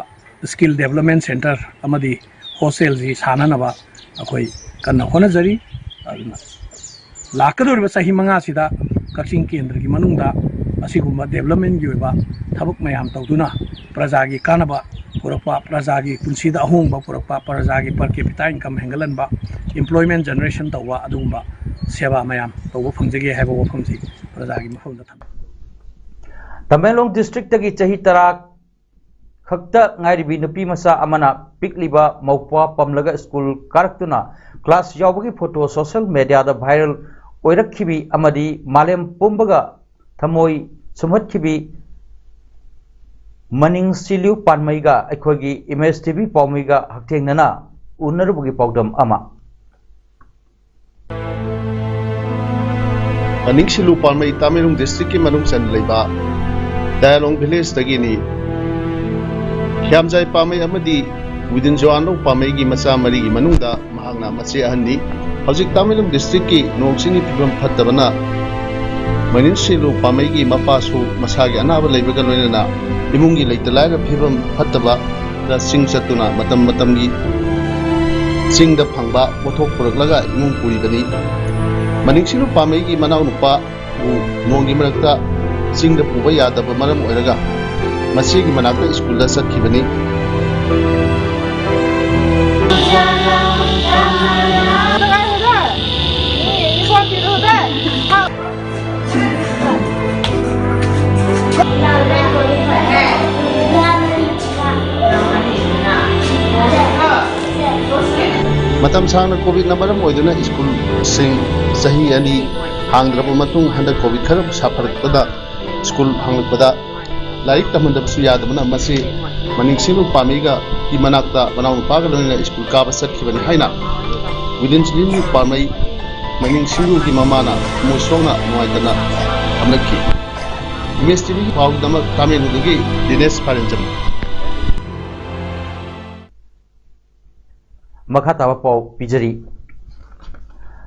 skill development centre ꯑꯃꯗꯤ hostelꯁꯤ ꯁꯥꯅꯅꯕ ꯑꯩꯈꯣꯏ ꯀꯟꯅ ꯍꯣꯠꯅꯖꯔꯤ꯫ ꯑꯗꯨꯅ ꯂꯥꯛꯀꯗꯧꯔꯤꯕ ꯆꯍꯤ ꯃꯉꯥꯁꯤꯗ ꯀꯛꯆꯤꯡ ꯀꯦꯟꯗ꯭ꯔꯒꯤ ꯃꯅꯨꯡꯗ ꯑꯁꯤꯒꯨꯝꯕ developmentꯀꯤ ꯑꯣꯏꯕ ꯊꯕꯛ ꯃꯌꯥꯝ ꯇꯧꯗꯨꯅ ꯄ꯭ꯔꯖꯥꯒꯤ ꯀꯥꯟꯅꯕ ꯄꯨꯔꯛꯄ, ꯄ꯭ꯔꯖꯥꯒꯤ ꯄꯨꯟꯁꯤꯗ ꯑꯍꯣꯡꯕ ꯄꯨꯔꯛꯄ, ꯄ꯭ꯔꯖꯥꯒꯤ per capita income ꯍꯦꯟꯒꯠꯍꯟꯕ, employment generation ꯇꯧꯕ, ꯑꯗꯨꯒꯨꯝꯕ ꯁꯦꯕꯥ ꯃꯌꯥꯝ ꯇꯧꯕ ꯐꯪꯖꯒꯦ ꯍꯥꯏꯕ ꯋꯥꯐꯝꯁꯤ ꯄ꯭ꯔꯖꯥꯒꯤ ꯃꯐꯝꯗ ꯊꯝꯃꯤ꯫ ꯇꯃꯦꯡꯂꯣꯡ districtꯇꯒꯤ ꯆꯍꯤ ꯇꯔꯥ ꯈꯛꯇ ꯉꯥꯏꯔꯤꯕꯤ ꯅꯨꯄꯤ ꯃꯆꯥ ꯑꯃꯅ ꯄꯤꯛꯂꯤꯕ ꯃꯧꯄ꯭ꯋꯥ ꯄꯝꯂꯒ school ꯀꯥꯔꯛꯇꯨꯅ class ꯌꯥꯎꯕꯒꯤ photo social mediaꯗ viral ꯑꯣꯏꯔꯛꯈꯤꯕꯤ ꯑꯃꯗꯤ ꯃꯥꯂꯦꯝ ꯄꯨꯝꯕꯒ ꯊꯃꯣꯏ ꯁꯨꯝꯍꯠꯈꯤꯕꯤ ꯃꯅꯤꯡ ꯁꯤꯂꯨ ꯄꯥꯟꯃꯩꯒ ꯑꯩꯈꯣꯏꯒꯤ Image TV ꯄꯥꯎꯃꯤꯒ ꯍꯛꯊꯦꯡꯅꯅ ꯎꯅꯔꯨꯕꯒꯤ ꯄꯥꯎꯗꯝ ꯑꯃ꯫ ꯃꯅꯤꯡ ꯁꯤꯂꯨ ꯄꯥꯟꯃꯩ ꯇꯃꯦꯡꯂꯣꯡ districtꯀꯤ ꯃꯅꯨꯡ ꯆꯟꯅ ꯂꯩꯕ ꯗꯌꯥꯂꯣꯡ villageꯇꯒꯤꯅꯤ꯫ ꯈ꯭ꯌꯥꯝꯖꯥꯏ ꯄꯥꯟꯃꯩ ꯑꯃꯗꯤ ꯋꯤꯗꯤꯟꯖꯣ ꯑꯥꯟꯂꯧ ꯄꯥꯟꯃꯩꯒꯤ ꯃꯆꯥ ꯃꯔꯤꯒꯤ ꯃꯅꯨꯡꯗ ꯃꯍꯥꯛꯅ ꯃꯆꯦ ꯑꯍꯟꯅꯤ꯫ ꯍꯧꯖꯤꯛ ꯇꯃꯦꯡꯂꯣꯡ districtꯀꯤ ꯅꯣꯡ ꯆꯤꯡꯒꯤ ꯐꯤꯕꯝ ꯐꯠꯇꯕꯅ ꯃꯅꯤꯡ ꯁꯤꯂꯨ ꯄꯥꯟꯃꯩꯒꯤ ꯃꯄꯥꯁꯨ ꯃꯁꯥꯒꯤ ꯑꯅꯥꯕ ꯂꯩꯕꯒ ꯂꯣꯏꯅꯅ ꯏꯃꯨꯡꯒꯤ ꯂꯩꯇ ꯂꯥꯏꯔ ꯐꯤꯕꯝ ꯐꯠꯇꯕꯗ ꯆꯤꯡ ꯆꯠꯇꯨꯅ ꯃꯇꯝ ꯃꯇꯝꯒꯤ ꯆꯤꯡꯗ ꯐꯪꯕ ꯄꯣꯠꯊꯣꯛ ꯄꯨꯔꯛꯂꯒ ꯏꯃꯨꯡ ꯄꯨꯔꯤꯕꯅꯤ꯫ ꯃꯅꯤꯡꯁꯤꯡꯅꯨ ꯄꯥꯝꯃꯩꯒꯤ ꯃꯅꯥꯎꯅꯨꯄꯥꯕꯨ ꯅꯣꯡꯒꯤ ꯃꯔꯛꯇ ꯆꯤꯡꯗ ꯄꯨꯕ ꯌꯥꯗꯕ ꯃꯔꯝ ꯑꯣꯏꯔꯒ ꯃꯆꯦꯒꯤ ꯃꯅꯥꯛꯇ ꯁ꯭ꯀꯨꯜꯗ ꯆꯠꯈꯤꯕꯅꯤ꯫ ꯃꯇꯝ ꯁꯥꯡꯅ ꯀꯣꯚꯤꯗꯅ ꯃꯔꯝ ꯑꯣꯏꯗꯨꯅ ꯁ꯭ꯀꯨꯜꯁꯤꯡ ꯆꯍꯤ ꯑꯅꯤ ꯍꯥꯡꯗ꯭ꯔꯕ ꯃꯇꯨꯡ, ꯍꯟꯗꯛ ꯀꯣꯚꯤꯗ ꯈꯔ ꯁꯥꯐꯔꯛꯄꯗ ꯁ꯭ꯀꯨꯜ ꯍꯥꯡꯂꯛꯄꯗ ꯂꯥꯏꯔꯤꯛ ꯇꯝꯍꯟꯗꯕꯁꯨ ꯌꯥꯗꯕꯅ ꯃꯁꯤ ꯃꯅꯤꯡꯁꯤꯡꯅꯨ ꯄꯥꯝꯃꯩꯒ ꯃꯅꯥꯛꯇ ꯃꯅꯥꯎꯅꯨꯄꯥꯒ ꯂꯣꯏꯅꯅ ꯁ꯭ꯀꯨꯜ ꯀꯥꯕ ꯆꯠꯈꯤꯕꯅꯤ ꯍꯥꯏꯅ ꯋꯤꯂꯤꯌꯝꯁꯤꯡꯅꯨ ꯄꯥꯝꯃꯩ ꯃꯅꯤꯡꯁꯤꯡꯅꯨꯒꯤ ꯃꯃꯥꯅ ꯊꯃꯣꯏ ꯁꯣꯛꯅ ꯅꯨꯡꯉꯥꯏꯇꯅ ꯊꯝꯂꯛꯈꯤ꯫ ꯏꯃꯦꯖ ꯇꯤꯚꯤꯒꯤ ꯄꯥꯎꯒꯤꯗꯃꯛ ꯇꯥꯃꯦꯡꯂꯣꯡꯗꯒꯤ ꯗꯤꯅꯦꯁ ꯐꯥꯔꯦꯟꯖꯝ꯫ ꯃꯈꯥ ꯇꯥꯕ ꯄꯥꯎ ꯄꯤꯖꯔꯤ꯫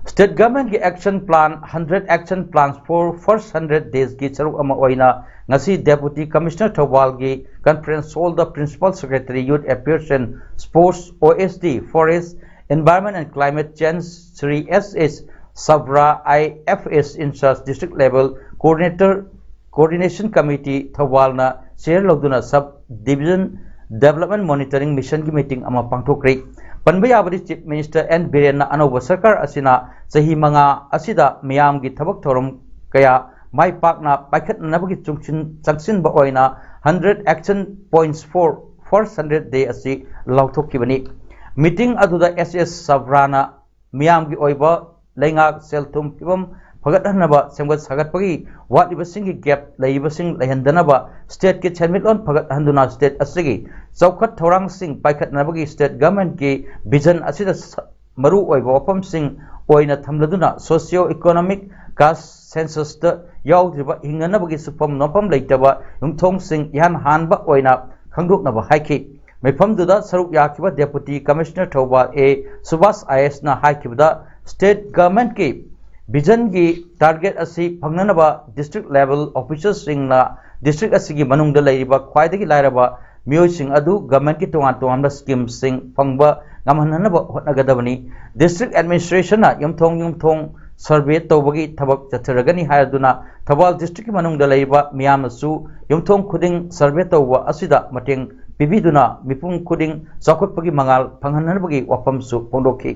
State Government ꯀꯤ Action Plan hundred Action Plans for First Hundred Days ꯀꯤ ꯁꯔꯨꯛ ꯑꯃ ꯑꯣꯏꯅ ꯉꯁꯤ Deputy Commissioner ꯊꯧꯕꯥꯜꯒꯤ Conference Hall the Principal Secretary Youth Affairs and Sports, O S D, Forest, Environment and Climate Change, Shri S S Sabra, I F S in charge District Level Coordinator Coordination Committee ꯊꯧꯕꯥꯜꯅ chair ꯂꯧꯗꯨꯅ Sub Division Development Monitoring Mission ꯒꯤ meeting ꯑꯃ ꯄꯥꯡꯊꯣꯛꯈ꯭ꯔꯦ꯫ ꯄꯟꯕ ꯌꯥꯕꯗꯤ Chief Minister N ꯕꯤꯔꯦꯟꯅ ꯑꯅꯧꯕ ꯁꯔꯀꯥꯔ ꯑꯁꯤꯅ ꯆꯍꯤ ꯃꯉꯥ ꯑꯁꯤꯗ ꯃꯤꯌꯥꯝꯒꯤ ꯊꯕꯛ ꯊꯧꯔꯝ ꯀꯌꯥ ꯃꯥꯏ ꯄꯥꯛꯅ ꯄꯥꯏꯈꯠꯅꯅꯕꯒꯤ ꯆꯨꯡꯁꯤꯟ-, ꯆꯪꯁꯤꯟꯕ ꯑꯣꯏꯅ hundred Action Points for First Hundred Day ꯑꯁꯤ ꯂꯥꯎꯊꯣꯛꯈꯤꯕꯅꯤ꯫ Meeting ꯑꯗꯨꯗ S S ꯁꯕ꯭ꯔꯥꯅ ꯃꯤꯌꯥꯝꯒꯤ ꯑꯣꯏꯕ ꯂꯩꯉꯥꯛ ꯁꯦꯜ ꯊꯨꯝ ꯐꯤꯕꯝ ꯐꯒꯠꯍꯟꯅꯕ, ꯁꯦꯝꯒꯠ ꯁꯥꯒꯠꯄꯒꯤ ꯋꯥꯠꯂꯤꯕꯁꯤꯡꯒꯤ gap ꯂꯩꯔꯤꯕꯁꯤꯡ ꯂꯩꯍꯟꯗꯅꯕ, state ꯀꯤ ꯁꯦꯟꯃꯤꯠꯂꯣꯟ ꯐꯒꯠꯍꯟꯗꯨꯅ state ꯑꯁꯤꯒꯤ ꯆꯥꯎꯈꯠ ꯊꯧꯔꯥꯡꯁꯤꯡ ꯄꯥꯏꯈꯠꯅꯕꯒꯤ state government ꯀꯤ vision ꯑꯁꯤꯗ ꯁ-, ꯃꯔꯨ ꯑꯣꯏꯕ ꯋꯥꯐꯝꯁꯤꯡ ꯑꯣꯏꯅ ꯊꯝꯂꯗꯨꯅ socio economic, caste census ꯇ ꯌꯥꯎꯗ꯭ꯔꯤꯕ ꯍꯤꯡꯅꯅꯕꯒꯤ ꯁꯨꯐꯝ ꯅꯣꯝꯐꯝ ꯂꯩꯇꯕ ꯌꯨꯝꯊꯣꯡꯁꯤꯡ ꯏꯍꯥꯟ ꯍꯥꯟꯕ ꯑꯣꯏꯅ ꯈꯪꯗꯣꯛꯅꯕ ꯍꯥꯏꯈꯤ꯫ ꯃꯤꯐꯝꯗꯨꯗ ꯁꯔꯨꯛ ꯌꯥꯈꯤꯕ Deputy Commissioner Thoubal A Subhas I A S ꯅ ꯍꯥꯏꯈꯤꯕꯗ, state government ꯀꯤ vision ꯒꯤ target ꯑꯁꯤ ꯐꯪꯅꯅꯕ district level officers ꯁꯤꯡꯅ ꯗꯤꯁꯇ꯭ꯔꯤꯛ ꯑꯁꯤꯒꯤ ꯃꯅꯨꯡꯗ ꯂꯩꯔꯤꯕ ꯈ꯭ꯋꯥꯏꯗꯒꯤ ꯂꯥꯏꯔꯕ ꯃꯤꯑꯣꯏꯁꯤꯡ ꯑꯗꯨ ꯒꯚꯔꯟꯃꯦꯟꯠꯀꯤ ꯇꯣꯉꯥꯟ ꯇꯣꯉꯥꯟꯕ ꯁ꯭ꯀꯤꯝꯁꯤꯡ ꯐꯪꯕ ꯉꯝꯍꯟꯅꯅꯕ ꯍꯣꯠꯅꯒꯗꯕꯅꯤ꯫ ꯗꯤꯁꯇ꯭ꯔꯤꯛ ꯑꯦꯗꯃꯤꯅꯤꯁꯇ꯭ꯔꯦꯁꯟꯅ ꯌꯨꯝꯊꯣꯡ ꯌꯨꯝꯊꯣꯡ ꯁꯔꯚꯦ ꯇꯧꯕꯒꯤ ꯊꯕꯛ ꯆꯠꯊꯔꯒꯅꯤ ꯍꯥꯏꯗꯨꯅ ꯊꯧꯕꯥꯜ ꯗꯤꯁꯇ꯭ꯔꯤꯛꯀꯤ ꯃꯅꯨꯡꯗ ꯂꯩꯔꯤꯕ ꯃꯤꯌꯥꯝꯅꯁꯨ ꯌꯨꯝꯊꯣꯡ ꯈꯨꯗꯤꯡ ꯁꯔꯚꯦ ꯇꯧꯕ ꯑꯁꯤꯗ ꯃꯇꯦꯡ ꯄꯤꯕꯤꯗꯨꯅ ꯃꯤꯄꯨꯝ ꯈꯨꯗꯤꯡ ꯆꯥꯎꯈꯠꯄꯒꯤ ꯃꯉꯥꯜ ꯐꯪꯍꯟꯅꯕꯒꯤ ꯋꯥꯐꯝꯁꯨ ꯐꯣꯡꯗꯣꯛꯈꯤ꯫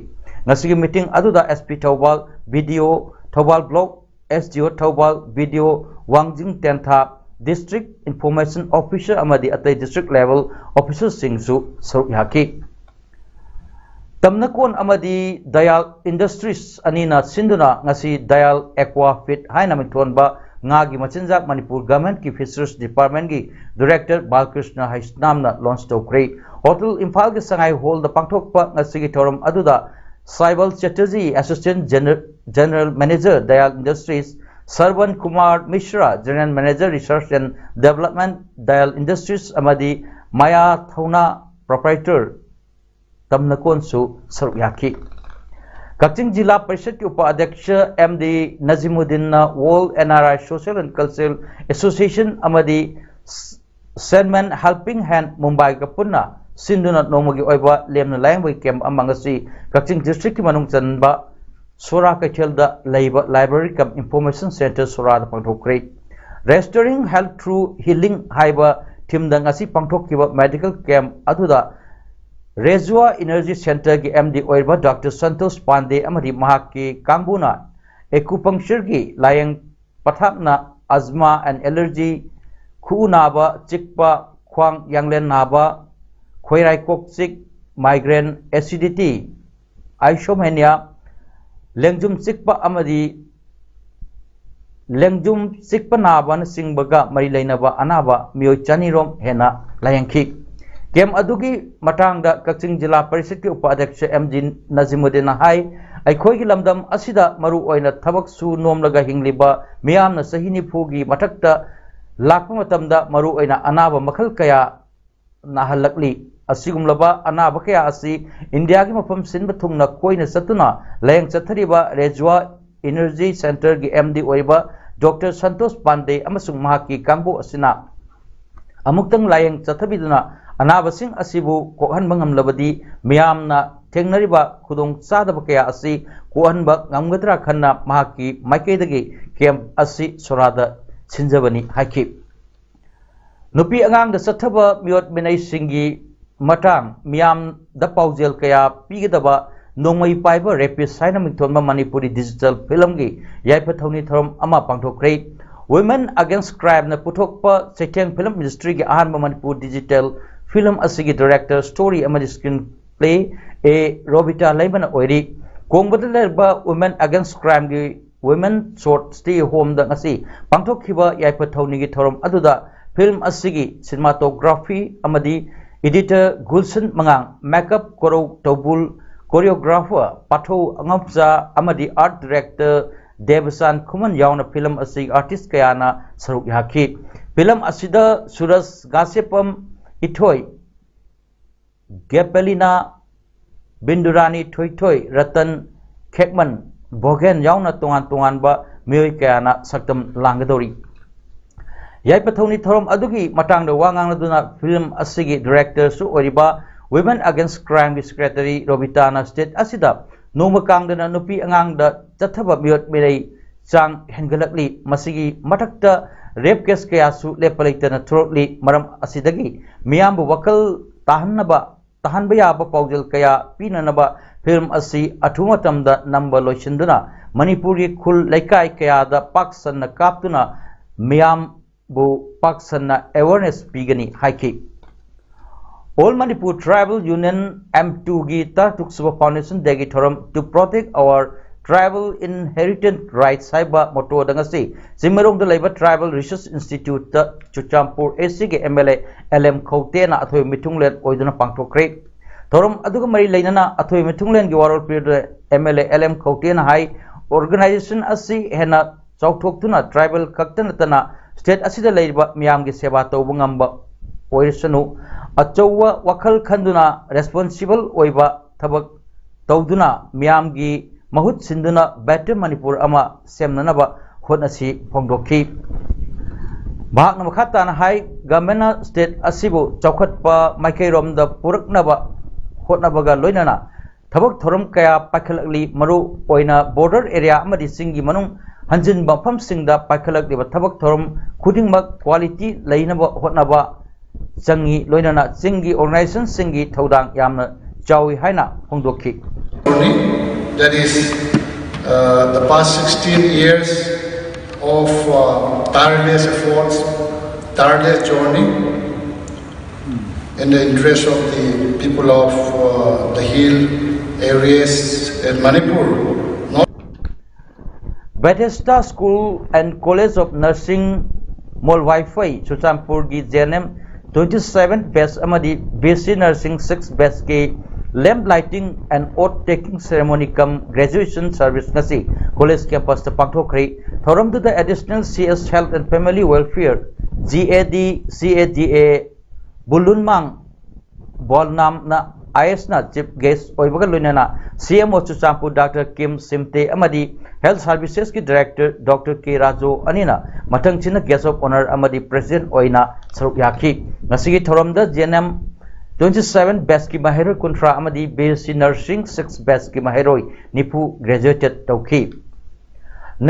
ꯉꯁꯤꯒꯤ ꯃꯤꯇꯤꯡ ꯑꯗꯨꯗ ꯑꯦꯁ ꯄꯤ ꯊꯧꯕꯥꯜ, ꯕꯤ ꯗꯤ ꯑꯣ ꯊꯧꯕꯥꯜ ꯕ꯭ꯂꯣꯛ, ꯑꯦꯁ ꯗꯤ ꯑꯣ ꯊꯧꯕꯥꯜ, ꯕꯤ ꯗꯤ ꯑꯣ ꯋꯥꯡꯖꯤꯡ ꯇꯦꯟꯊꯥ, ꯗꯤꯁꯇ꯭ꯔꯤꯛ ꯏꯟꯐꯣꯔꯃꯦꯁꯟ ꯑꯣꯐꯤꯁꯔ ꯑꯃꯗꯤ ꯑꯇꯩ ꯗꯤꯁꯇ꯭ꯔꯤꯛ ꯂꯦꯚꯦꯜ ꯑꯣꯐꯤꯁꯔꯁꯤꯡꯁꯨ ꯁꯔꯨꯛ ꯌꯥꯈꯤ꯫ ꯇꯝꯅꯀꯣꯟ ꯑꯃꯗꯤ ꯗꯌꯥꯜ ꯏꯟꯗꯁꯇ꯭ꯔꯤꯁ ꯑꯅꯤꯅ ꯁꯤꯟꯗꯨꯅ ꯉꯁꯤ ꯗꯌꯥꯜ ꯑꯦꯀ꯭ꯋꯥ ꯐꯤꯠ ꯍꯥꯏꯅ ꯃꯤꯡꯊꯣꯟꯕ ꯉꯥꯒꯤ ꯃꯆꯤꯟꯖꯥꯛ ꯃꯅꯤꯄꯨꯔ ꯒꯚꯔꯟꯃꯦꯟꯠꯀꯤ ꯐꯤꯁꯔꯤꯁ ꯗꯤꯄꯥꯔꯠꯃꯦꯟꯠꯀꯤ ꯗꯤꯔꯦꯛꯇꯔ ꯕꯥꯂꯀ꯭ꯔꯤꯁꯅ ꯍꯩꯁꯅꯥꯝꯅ ꯂꯣꯟꯆ ꯇꯧꯈ꯭ꯔꯦ꯫ ꯍꯣꯇꯦꯜ ꯏꯝꯐꯥꯜꯒꯤ ꯁꯉꯥꯏ ꯍꯣꯜꯗ ꯄꯥꯡꯊꯣꯛꯄ ꯉꯁꯤꯒꯤ ꯊꯧꯔꯝ ꯑꯗꯨꯗ Saibal Chatterjee, assistant general, general manager Dayal industries, Sarvan Kumar Mishra, general manager research and development Dayal industries ꯑꯃꯗꯤ ꯃꯌꯥ ꯊꯧꯅꯥ ꯄ꯭ꯔꯣꯄ꯭ꯔꯥꯏꯇꯔ ꯇꯝꯅꯀꯣꯟꯁꯨ ꯁꯔꯨꯛ ꯌꯥꯈꯤ꯫ ꯀꯛꯆꯤꯡ ꯖꯤꯂꯥ ꯄꯔꯤꯁꯠꯀꯤ ꯎꯄꯥꯙ꯭ꯌꯛꯁ ꯑꯦꯝ ꯗꯤ ꯅꯖꯤꯃꯨꯗꯤꯟꯅ World N R I Social and Cultural Association ꯑꯃꯗꯤ ꯁꯦꯟꯃꯟ ꯍꯦꯜꯄꯤꯡ ꯍꯦꯟ ꯃꯨꯝꯕꯥꯏꯒ ꯄꯨꯟꯅ ꯁꯤꯟꯗꯨꯅ ꯅꯣꯡꯃꯒꯤ ꯑꯣꯏꯕ ꯂꯦꯝꯅ ꯂꯥꯌꯦꯡꯕꯒꯤ ꯀꯦꯝꯞ ꯑꯃ ꯉꯁꯤ ꯀꯛꯆꯤꯡ ꯗꯤꯁꯇ꯭ꯔꯤꯛꯀꯤ ꯃꯅꯨꯡ ꯆꯟꯕ ꯁꯣꯔꯥ ꯀꯩꯊꯦꯜꯗ ꯂꯩꯕ ꯂꯥꯏꯕ꯭ꯔꯦꯔꯤ ꯀꯝ ꯏꯟꯐꯣꯔꯃꯦꯁꯟ ꯁꯦꯟꯇꯔ ꯁꯣꯔꯥꯗ ꯄꯥꯡꯊꯣꯛꯈ꯭ꯔꯦ꯫ Restoring Health Through Healing ꯍꯥꯏꯕ ꯊꯤꯝꯗ ꯉꯁꯤ ꯄꯥꯡꯊꯣꯛꯈꯤꯕ ꯃꯦꯗꯤꯀꯦꯜ ꯀꯦꯝꯞ ꯑꯗꯨꯗ ꯔꯦꯖꯨꯋꯥ ꯏꯅꯔꯖꯤ ꯁꯦꯟꯇꯔꯒꯤ ꯑꯦꯝ ꯗꯤ ꯑꯣꯏꯔꯤꯕ ꯗꯥꯛꯇꯔ ꯁꯟꯇꯣꯁ ꯄꯥꯟꯗꯦ ꯑꯃꯗꯤ ꯃꯍꯥꯛꯀꯤ ꯀꯥꯡꯕꯨꯅ ꯑꯦꯀꯨꯄꯪꯆꯔꯒꯤ ꯂꯥꯌꯦꯡ ꯄꯊꯥꯞꯅ ꯑꯖꯃꯥ ꯑꯦꯟ ꯑꯦꯂꯔꯖꯤ, ꯈꯨꯎ ꯅꯥꯕ, ꯆꯤꯛꯄ, ꯈ꯭ꯋꯥꯡ ꯌꯥꯡꯂꯦꯟ ꯅꯥꯕ, ꯈꯣꯏꯔꯥꯏ ꯀꯣꯛ ꯆꯤꯛ, ꯃꯥꯏꯒ꯭ꯔꯦꯟ, ꯑꯦꯁꯤꯗꯤꯇꯤ, ꯑꯥꯏꯁꯣꯃꯦꯅꯤꯌꯥ, ꯂꯦꯡꯖꯨꯝ ꯆꯤꯛꯄ ꯑꯃꯗꯤ ꯂꯦꯡꯖꯨꯝ ꯆꯤꯛꯄ ꯅꯥꯕꯅꯆꯤꯡꯕꯒ ꯃꯔꯤ ꯂꯩꯅꯕ ꯑꯅꯥꯕ ꯃꯤꯑꯣꯏ ꯆꯅꯤꯔꯣꯝ ꯍꯦꯟꯅ ꯂꯥꯌꯦꯡꯈꯤ꯫ ꯀꯦꯝꯞ ꯑꯗꯨꯒꯤ ꯃꯇꯥꯡꯗ ꯀꯛꯆꯤꯡ ꯖꯤꯂꯥ ꯄꯔꯤꯁꯠꯀꯤ ꯎꯄꯥꯙ꯭ꯌꯛꯁ ꯑꯦꯝ ꯖꯤ ꯅꯖꯤꯃꯨꯗꯤꯟꯅ ꯍꯥꯏ, ꯑꯩꯈꯣꯏꯒꯤ ꯂꯝꯗꯝ ꯑꯁꯤꯗ ꯃꯔꯨ ꯑꯣꯏꯅ ꯊꯕꯛ ꯁꯨ ꯅꯣꯝꯂꯒ ꯍꯤꯡꯂꯤꯕ ꯃꯤꯌꯥꯝꯅ ꯆꯍꯤ ꯅꯤꯐꯨꯒꯤ ꯃꯊꯛꯇ ꯂꯥꯛꯄ ꯃꯇꯝꯗ ꯃꯔꯨ ꯑꯣꯏꯅ ꯑꯅꯥꯕ ꯃꯈꯜ ꯀꯌꯥ ꯅꯥꯍꯜꯂꯛꯂꯤ꯫ ꯑꯁꯤꯒꯨꯝꯂꯕ ꯑꯅꯥꯕ ꯀꯌꯥ ꯑꯁꯤ ꯏꯟꯗꯤꯌꯥꯒꯤ ꯃꯐꯝ ꯁꯤꯟꯕ ꯊꯨꯡꯅ ꯀꯣꯏꯅ ꯆꯠꯇꯨꯅ ꯂꯥꯌꯦꯡ ꯆꯠꯊꯔꯤꯕ ꯔꯦꯖꯨꯋꯥ ꯏꯅꯔꯖꯤ ꯁꯦꯟꯇꯔꯒꯤ ꯑꯦꯝ ꯗꯤ ꯑꯣꯏꯔꯤꯕ ꯗꯣꯛꯇꯔ ꯁꯟꯇꯣꯁ ꯄꯥꯟꯗꯦ ꯑꯃꯁꯨꯡ ꯃꯍꯥꯛꯀꯤ ꯀꯥꯡꯕꯨ ꯑꯁꯤꯅ ꯑꯃꯨꯛꯇꯪ ꯂꯥꯌꯦꯡ ꯆꯠꯊꯕꯤꯗꯨꯅ ꯑꯅꯥꯕꯁꯤꯡ ꯑꯁꯤꯕꯨ ꯀꯣꯛꯍꯟꯕ ꯉꯝꯂꯕꯗꯤ ꯃꯤꯌꯥꯝꯅ ꯊꯦꯡꯅꯔꯤꯕ ꯈꯨꯗꯣꯡꯆꯥꯗꯕ ꯀꯌꯥ ꯑꯁꯤ ꯀꯣꯛꯍꯟꯕ ꯉꯝꯒꯗ꯭ꯔꯥ ꯈꯟꯅ ꯃꯍꯥꯛꯀꯤ ꯃꯥꯏꯀꯩꯗꯒꯤ ꯀꯦꯝꯞ ꯑꯁꯤ ꯁꯣꯔꯥꯗ ꯁꯤꯟꯖꯕꯅꯤ ꯍꯥꯏꯈꯤ꯫ ꯅꯨꯄꯤ ꯑꯉꯥꯡꯗ ꯆꯠꯊꯕ ꯃꯤꯑꯣꯠ ꯃꯤꯅꯩꯁꯤꯡꯒꯤ ꯃꯇꯥꯡ ꯃꯤꯌꯥꯝꯗ ꯄꯥꯎꯖꯦꯜ ꯀꯌꯥ ꯄꯤꯒꯗꯕ ꯅꯣꯡꯃꯩ ꯄꯥꯏꯕ ꯔꯦꯄꯤꯁ ꯍꯥꯏꯅ ꯃꯤꯡꯊꯣꯟꯕ ꯃꯅꯤꯄꯨꯔꯤ ꯗꯤꯖꯤꯇꯦꯜ ꯐꯤꯂꯝꯒꯤ ꯌꯥꯏꯐ ꯊꯧꯅꯤ ꯊꯧꯔꯝ ꯑꯃ ꯄꯥꯡꯊꯣꯛꯈ꯭ꯔꯦ꯫ ꯋꯨꯃꯦꯟ ꯑꯒꯦꯟꯁ ꯀ꯭ꯔꯥꯏꯝꯅ ꯄꯨꯊꯣꯛꯄ ꯆꯩꯊꯦꯡ ꯐꯤꯂꯝ ꯏꯟꯗꯁꯇ꯭ꯔꯤꯒꯤ ꯑꯍꯥꯟꯕ ꯃꯅꯤꯄꯨꯔ ꯗꯤꯖꯤꯇꯦꯜ ꯐꯤꯂꯝ ꯑꯁꯤꯒꯤ ꯗꯤꯔꯦꯛꯇꯔ, ꯁ꯭ꯇꯣꯔꯤ ꯑꯃꯗꯤ ꯁ꯭ꯀ꯭ꯔꯤꯟ ꯄ꯭ꯂꯦ ꯑꯦ ꯔꯣꯕꯤꯇꯥ ꯂꯩꯃꯅ ꯑꯣꯏꯔꯤ꯫ ꯀꯣꯡꯕꯗ ꯂꯩꯔꯤꯕ ꯋꯨꯃꯦꯟ ꯑꯒꯦꯟꯁ ꯀ꯭ꯔꯥꯏꯝꯒꯤ ꯋꯨꯃꯦꯟ ꯁꯣꯔꯠ ꯁ꯭ꯇꯦ ꯍꯣꯝꯗ ꯉꯁꯤ ꯄꯥꯡꯊꯣꯛꯈꯤꯕ ꯌꯥꯏꯐ ꯊꯧꯅꯤꯒꯤ ꯊꯧꯔꯝ ꯑꯗꯨꯗ ꯐꯤꯂꯝ ꯑꯁꯤꯒꯤ ꯁꯤꯅꯦꯃꯥꯇꯣꯒ꯭ꯔꯥꯐꯤ ꯑꯃꯗꯤ ꯏꯗꯤꯇꯔ ꯒꯨꯜꯁꯟ ꯃꯉꯥꯡ, ꯃꯦꯀꯞ ꯀꯣꯔꯧ ꯇꯧꯕꯨꯜ, ꯀꯣꯔꯤꯌꯣꯒ꯭ꯔꯥꯐꯔ ꯄꯥꯊꯧ ꯑꯉꯝꯆꯥ ꯑꯃꯗꯤ ꯑꯥꯔꯠ ꯗꯤꯔꯦꯛꯇꯔ ꯗꯦꯕꯆꯥꯟ ꯈꯨꯃꯟ ꯌꯥꯎꯅ ꯐꯤꯂꯝ ꯑꯁꯤꯒꯤ ꯑꯥꯔꯇꯤꯁ ꯀꯌꯥꯅ ꯁꯔꯨꯛ ꯌꯥꯈꯤ꯫ ꯐꯤꯂꯝ ꯑꯁꯤꯗ ꯁꯨꯔꯖ ꯉꯥꯁꯦꯞꯄꯝ ꯏꯊꯣꯏ, ꯒꯦꯄꯦꯂꯤꯅꯥ, ꯕꯤꯟꯗꯨꯔꯥꯅꯤ ꯊꯣꯏꯊꯣꯏ, ꯔꯇꯟ ꯈꯦꯛꯃꯟ, ꯚꯣꯒꯦꯟ ꯌꯥꯎꯅ ꯇꯣꯉꯥꯟ ꯇꯣꯉꯥꯟꯕ ꯃꯤꯑꯣꯏ ꯀꯌꯥꯅ ꯁꯛꯇꯝ ꯂꯥꯡꯒꯗꯧꯔꯤ꯫ ꯌꯥꯏꯐ ꯊꯧꯅꯤ ꯊꯧꯔꯝ ꯑꯗꯨꯒꯤ ꯃꯇꯥꯡꯗ ꯋꯥ ꯉꯥꯡꯂꯗꯨꯅ ꯐꯤꯂꯝ ꯑꯁꯤꯒꯤ ꯗꯤꯔꯦꯛꯇꯔꯁꯨ ꯑꯣꯏꯔꯤꯕ ꯋꯨꯃꯦꯟ ꯑꯒꯦꯟꯁ ꯀ꯭ꯔꯥꯏꯝꯒꯤ ꯁꯦꯀ꯭ꯔꯦꯇꯔꯤ ꯔꯣꯕꯤꯇꯥꯅ ꯁ꯭ꯇꯦꯠ ꯑꯁꯤꯗ ꯅꯣꯡꯃ ꯀꯥꯡꯗꯅ ꯅꯨꯄꯤ ꯑꯉꯥꯡꯗ ꯆꯠꯊꯕ ꯃꯤꯑꯣꯠ ꯃꯤꯅꯩ ꯆꯥꯡ ꯍꯦꯟꯒꯠꯂꯛꯂꯤ꯫ ꯃꯁꯤꯒꯤ ꯃꯊꯛꯇ ꯔꯦꯞ ꯀꯦꯁ ꯀꯌꯥꯁꯨ ꯂꯦꯞꯄ ꯂꯩꯇꯅ ꯊꯣꯔꯛꯂꯤ꯫ ꯃꯔꯝ ꯑꯁꯤꯗꯒꯤ ꯃꯤꯌꯥꯝꯕꯨ ꯋꯥꯈꯜ ꯇꯥꯍꯟꯅꯕ, ꯇꯥꯍꯟꯕ ꯌꯥꯕ ꯄꯥꯎꯖꯦꯜ ꯀꯌꯥ ꯄꯤꯅꯅꯕ ꯐꯤꯂꯝ ꯑꯁꯤ ꯑꯊꯨꯕ ꯃꯇꯝꯗ ꯅꯝꯕ ꯂꯣꯏꯁꯤꯟꯗꯨꯅ ꯃꯅꯤꯄꯨꯔꯒꯤ ꯈꯨꯜ ꯂꯩꯀꯥꯏ ꯀꯌꯥꯗ ꯄꯥꯛ ꯁꯟꯅ ꯀꯥꯞꯇꯨꯅ ꯃꯤꯌꯥꯝꯕꯨ ꯄꯥꯛ ꯁꯟꯅ ꯑꯦꯋꯥꯔꯅꯦꯁ ꯄꯤꯒꯅꯤ ꯍꯥꯏꯈꯤ꯫ All Manipur Tribal Union, M ꯇꯨꯒꯤ ꯇꯔꯥꯇꯔꯨꯛ ꯁꯨꯕ Foundation Dayꯒꯤ ꯊꯧꯔꯝ To Protect Our Tribal Inherited Rights ꯍꯥꯏꯕ ꯃꯣꯇꯣꯗ ꯉꯁꯤ ꯆꯤꯡꯃꯩꯔꯣꯡꯗ ꯂꯩꯕ Tribal Research Instituteꯇ ꯆꯨꯔꯆꯥꯟꯄꯨꯔ ꯑꯦꯁꯤꯒꯤ M L A L M ꯈꯧꯇꯦꯅ ꯑꯊꯣꯏꯕ ꯃꯤꯊꯨꯡꯂꯦꯟ ꯑꯣꯏꯗꯨꯅ ꯄꯥꯡꯊꯣꯛꯈ꯭ꯔꯦ꯫ ꯊꯧꯔꯝ ꯑꯗꯨꯒ ꯃꯔꯤ ꯂꯩꯅꯅ ꯑꯊꯣꯏꯕ ꯃꯤꯊꯨꯡꯂꯦꯟꯒꯤ ꯋꯥꯔꯣꯜ ꯄꯤꯔꯤꯕ M L A L M ꯈꯧꯇꯦꯅ ꯍꯥꯏ, ꯑꯣꯔꯒꯅꯥꯏꯖꯦꯁꯟ ꯑꯁꯤ ꯍꯦꯟꯅ ꯆꯥꯎꯊꯣꯛꯇꯨꯅ ꯇ꯭ꯔꯥꯏꯕꯦꯜ ꯈꯛꯇ ꯅꯠꯇꯅ ꯁ꯭ꯇꯦꯠ ꯑꯁꯤꯗ ꯂꯩꯔꯤꯕ ꯃꯤꯌꯥꯝꯒꯤ ꯁꯦꯕꯥ ꯇꯧꯕ ꯉꯝꯕ ꯑꯣꯏꯔꯁꯅꯨ, ꯑꯆꯧꯕ ꯋꯥꯈꯜ ꯈꯟꯗꯨꯅ ꯔꯦꯁꯄꯣꯟꯁꯤꯕꯜ ꯑꯣꯏꯕ ꯊꯕꯛ ꯇꯧꯗꯨꯅ ꯃꯤꯌꯥꯝꯒꯤ ꯃꯍꯨꯠ ꯁꯤꯟꯗꯨꯅ ꯕꯦꯇꯔ ꯃꯅꯤꯄꯨꯔ ꯑꯃ ꯁꯦꯝꯅꯅꯕ ꯍꯣꯠꯅꯁꯤ ꯐꯣꯡꯗꯣꯛꯈꯤ꯫ ꯃꯍꯥꯛꯅ ꯃꯈꯥ ꯇꯥꯅ ꯍꯥꯏ, ꯒꯚꯔꯟꯃꯦꯟꯠꯅ ꯁ꯭ꯇꯦꯠ ꯑꯁꯤꯕꯨ ꯆꯥꯎꯈꯠꯄ ꯃꯥꯏꯀꯩꯔꯣꯝꯗ ꯄꯨꯔꯛꯅꯕ ꯍꯣꯠꯅꯕꯒ ꯂꯣꯏꯅꯅ ꯊꯕꯛ ꯊꯧꯔꯝ ꯀꯌꯥ ꯄꯥꯏꯈꯠꯂꯛꯂꯤ꯫ ꯃꯔꯨ ꯑꯣꯏꯅ ꯕꯣꯔꯗꯔ ꯑꯦꯔꯤꯌꯥ ꯑꯃꯗꯤ ꯆꯤꯡꯒꯤ ꯃꯅꯨꯡ ꯍꯟꯖꯤꯟꯕ ꯃꯐꯝꯁꯤꯡꯗ ꯄꯥꯏꯈꯠꯂꯛꯂꯤꯕ ꯊꯕꯛ ꯊꯧꯔꯝ ꯈꯨꯗꯤꯡꯃꯛ ꯀ꯭ꯋꯥꯂꯤꯇꯤ ꯂꯩꯅꯕ ꯍꯣꯠꯅꯕ ꯆꯪꯏ, ꯂꯣꯏꯅꯅ ꯆꯤꯡꯒꯤ ꯑꯣꯔꯒꯅꯥꯏꯖꯦꯁꯟꯁꯤꯡꯒꯤ ꯊꯧꯗꯥꯡ ꯌꯥꯝꯅ ꯆꯥꯎꯏ ꯍꯥꯏꯅ ꯐꯣꯡꯗꯣꯛꯈꯤ꯫ That is, uh, the past sixteen years of uh, tireless efforts, tireless journey in the interest of the people of uh, the hill areas in Manipur. Not Bethesda School and College of Nursing ꯃꯣꯜꯋꯥꯏꯐꯩ ꯆꯨꯔꯆꯥꯟꯄꯨꯔꯒꯤ J and M twenty seven batch ꯑꯃꯗꯤ B S C Nursing six batchꯀꯤ lamp lighting and oath taking ceremony cum graduation service ꯉꯁꯤ college campusꯇ ꯄꯥꯡꯊꯣꯛꯈ꯭ꯔꯦ꯫ ꯊꯧꯔꯝꯗꯨꯗ Additional C S Health and Family Welfare, G A D, C A D A, ꯕꯨꯂꯨꯟꯃꯥꯡ ꯕꯣꯜꯅꯥꯝꯅ I ꯑꯦꯁꯅ chief guest ꯑꯣꯏꯕꯒ ꯂꯣꯏꯅꯅ C M O Churachandpur Doctor Kim Simte ꯑꯃꯗꯤ Health Servicesꯀꯤ Director Doctor K Raju ꯑꯅꯤꯅ ꯃꯊꯪꯁꯤꯠꯅ guest of honour ꯑꯃꯗꯤ president ꯑꯣꯏꯅ ꯁꯔꯨꯛ ꯌꯥꯈꯤ꯫ ꯉꯁꯤꯒꯤ ꯊꯧꯔꯝꯗ J N M twenty seven batchꯀꯤ ꯃꯍꯩꯔꯣꯏ ꯀꯨꯟꯊ꯭ꯔꯥ ꯑꯃꯗꯤ B S C Nursing six batchꯀꯤ ꯃꯍꯩꯔꯣꯏ ꯅꯤꯐꯨ graduated ꯇꯧꯈꯤ꯫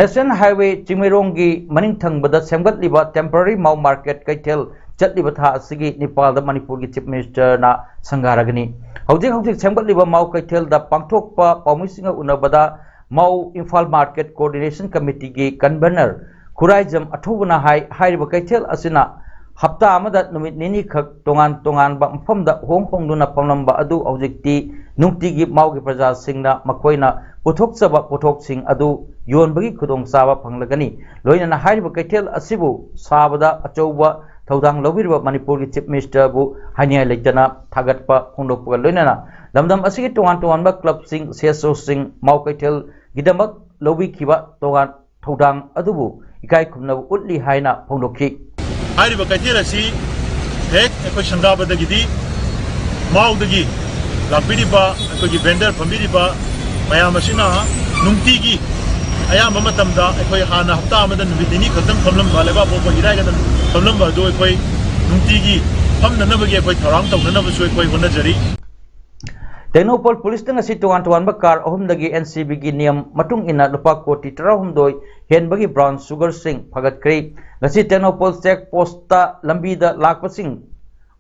National Highway ꯆꯤꯡꯃꯩꯔꯣꯡꯒꯤ ꯃꯅꯤꯡ ꯊꯪꯕꯗ ꯁꯦꯝꯒꯠꯂꯤꯕ temporary ꯃꯥꯎ market ꯀꯩꯊꯦꯜ ꯆꯠꯂꯤꯕ ꯊꯥ ꯑꯁꯤꯒꯤ ꯅꯤꯄꯥꯜꯗ ꯃꯅꯤꯄꯨꯔꯒꯤ chief ministerꯅ ꯁꯪꯒꯥꯔꯒꯅꯤ꯫ ꯍꯧꯖꯤꯛ ꯍꯧꯖꯤꯛ ꯁꯦꯝꯒꯠꯂꯤꯕ ꯃꯥꯎ ꯀꯩꯊꯦꯜꯗ ꯄꯥꯡꯊꯣꯛꯄ ꯄꯥꯎꯃꯤꯁꯤꯡꯒ ꯎꯅꯕꯗ ꯃꯥꯎ Imphal market coordination committeeꯒꯤ convener Khuraijam ꯑꯊꯧꯕꯅ ꯍꯥꯏ, ꯍꯥꯏꯔꯤꯕ ꯀꯩꯊꯦꯜ ꯑꯁꯤꯅ ꯍꯞꯇꯥ ꯑꯃꯗ ꯅꯨꯃꯤꯠ ꯅꯤꯅꯤꯈꯛ ꯇꯣꯉꯥꯟ ꯇꯣꯉꯥꯟꯕ ꯃꯐꯝꯗ ꯍꯣꯡ ꯍꯣꯡꯗꯨꯅ ꯐꯝꯂꯝꯕ ꯑꯗꯨ ꯍꯧꯖꯤꯛꯇꯤ ꯅꯨꯡꯇꯤꯒꯤ ꯃꯥꯎꯒꯤ ꯄ꯭ꯔꯖꯥꯁꯤꯡꯅ ꯃꯈꯣꯏꯅ ꯄꯨꯊꯣꯛꯆꯕ ꯄꯣꯠꯊꯣꯛꯁꯤꯡ ꯑꯗꯨ ꯌꯣꯟꯕꯒꯤ ꯈꯨꯗꯣꯡꯆꯥꯕ ꯐꯪꯂꯒꯅꯤ꯫ ꯂꯣꯏꯅꯅ ꯍꯥꯏꯔꯤꯕ ꯀꯩꯊꯦꯜ ꯑꯁꯤꯕꯨ ꯁꯥꯕꯗ ꯑꯆꯧꯕ ꯊꯧꯗꯥꯡ ꯂꯧꯕꯤꯔꯤꯕ ꯃꯅꯤꯄꯨꯔꯒꯤ chief ministerꯕꯨ ꯍꯥꯏꯅꯤꯡꯉꯥꯏ ꯂꯩꯇꯅ ꯊꯥꯒꯠꯄ ꯐꯣꯡꯗꯣꯛꯄꯒ ꯂꯣꯏꯅꯅ ꯂꯝꯗꯝ ꯑꯁꯤꯒꯤ ꯇꯣꯉꯥꯟ ꯇꯣꯉꯥꯟꯕ clubꯁꯤꯡ, C S Oꯁꯤꯡ ꯃꯥꯎ ꯀꯩꯊꯦꯜꯒꯤꯗꯃꯛ ꯂꯧꯕꯤꯈꯤꯕ ꯇꯣꯉꯥꯟ ꯊꯧꯗꯥꯡ ꯑꯗꯨꯕꯨ ꯏꯀꯥꯏ ꯈꯨꯝꯅꯕ ꯎꯠꯂꯤ ꯍꯥꯏꯅ ꯐꯣꯡꯗꯣꯛꯈꯤ꯫ ꯍꯥꯏꯔꯤꯕ ꯀꯩꯊꯦꯜ ꯑꯁꯤ ꯍꯦꯛ ꯑꯩꯈꯣꯏ ꯁꯪꯒꯥꯕꯗꯒꯤꯗꯤ ꯃꯥꯎꯗꯒꯤ ꯂꯥꯛꯄꯤꯔꯤꯕ ꯑꯩꯈꯣꯏꯒꯤ vendor ꯐꯝꯕꯤꯔꯤꯕ ꯃꯌꯥꯝ ꯑꯁꯤꯅ ꯅꯨꯡꯇꯤꯒꯤ ꯑꯌꯥꯝꯕ ꯃꯇꯝꯗ ꯑꯩꯈꯣꯏ ꯍꯥꯟꯅ ꯍꯞꯇꯥ ꯑꯃꯗ ꯅꯨꯃꯤꯠ ꯅꯤꯅꯤ ꯈꯛꯇꯪ ꯐꯝꯂꯝꯕ, ꯂꯩꯕꯥꯛꯄꯣꯛꯄ ꯏꯔꯥꯏꯒꯗꯪ ꯐꯝꯂꯝꯕ ꯑꯗꯨ ꯑꯩꯈꯣꯏ ꯅꯨꯡꯇꯤꯒꯤ ꯐꯝꯅꯅꯕꯒꯤ ꯑꯩꯈꯣꯏ ꯊꯧꯔꯥꯡ ꯇꯧꯅꯅꯕꯁꯨ ꯑꯩꯈꯣꯏ ꯍꯣꯠꯅꯖꯔꯤ꯫ ꯇꯦꯡꯅꯧꯄꯜ ꯄꯨꯂꯤꯁꯅ ꯉꯁꯤ ꯇꯣꯉꯥꯟ ꯇꯣꯉꯥꯟꯕ ꯀꯥꯔ ꯑꯍꯨꯝꯗꯒꯤ ꯑꯦꯟ ꯁꯤ ꯕꯤꯒꯤ ꯅꯤꯌꯝ ꯃꯇꯨꯡ ꯏꯟꯅ ꯂꯨꯄꯥ ꯀꯣꯇꯤ ꯇꯔꯥꯍꯨꯝꯗꯣꯏ ꯍꯦꯟꯕꯒꯤ ꯕ꯭ꯔꯥꯎꯟ ꯁꯨꯒꯔꯁꯤꯡ ꯐꯥꯒꯠꯈ꯭ꯔꯦ꯫ ꯉꯁꯤ ꯇꯦꯡꯅꯧꯄꯜ ꯆꯦꯛ ꯄꯣꯁꯇ ꯂꯝꯕꯤꯗ ꯂꯥꯛꯄꯁꯤꯡ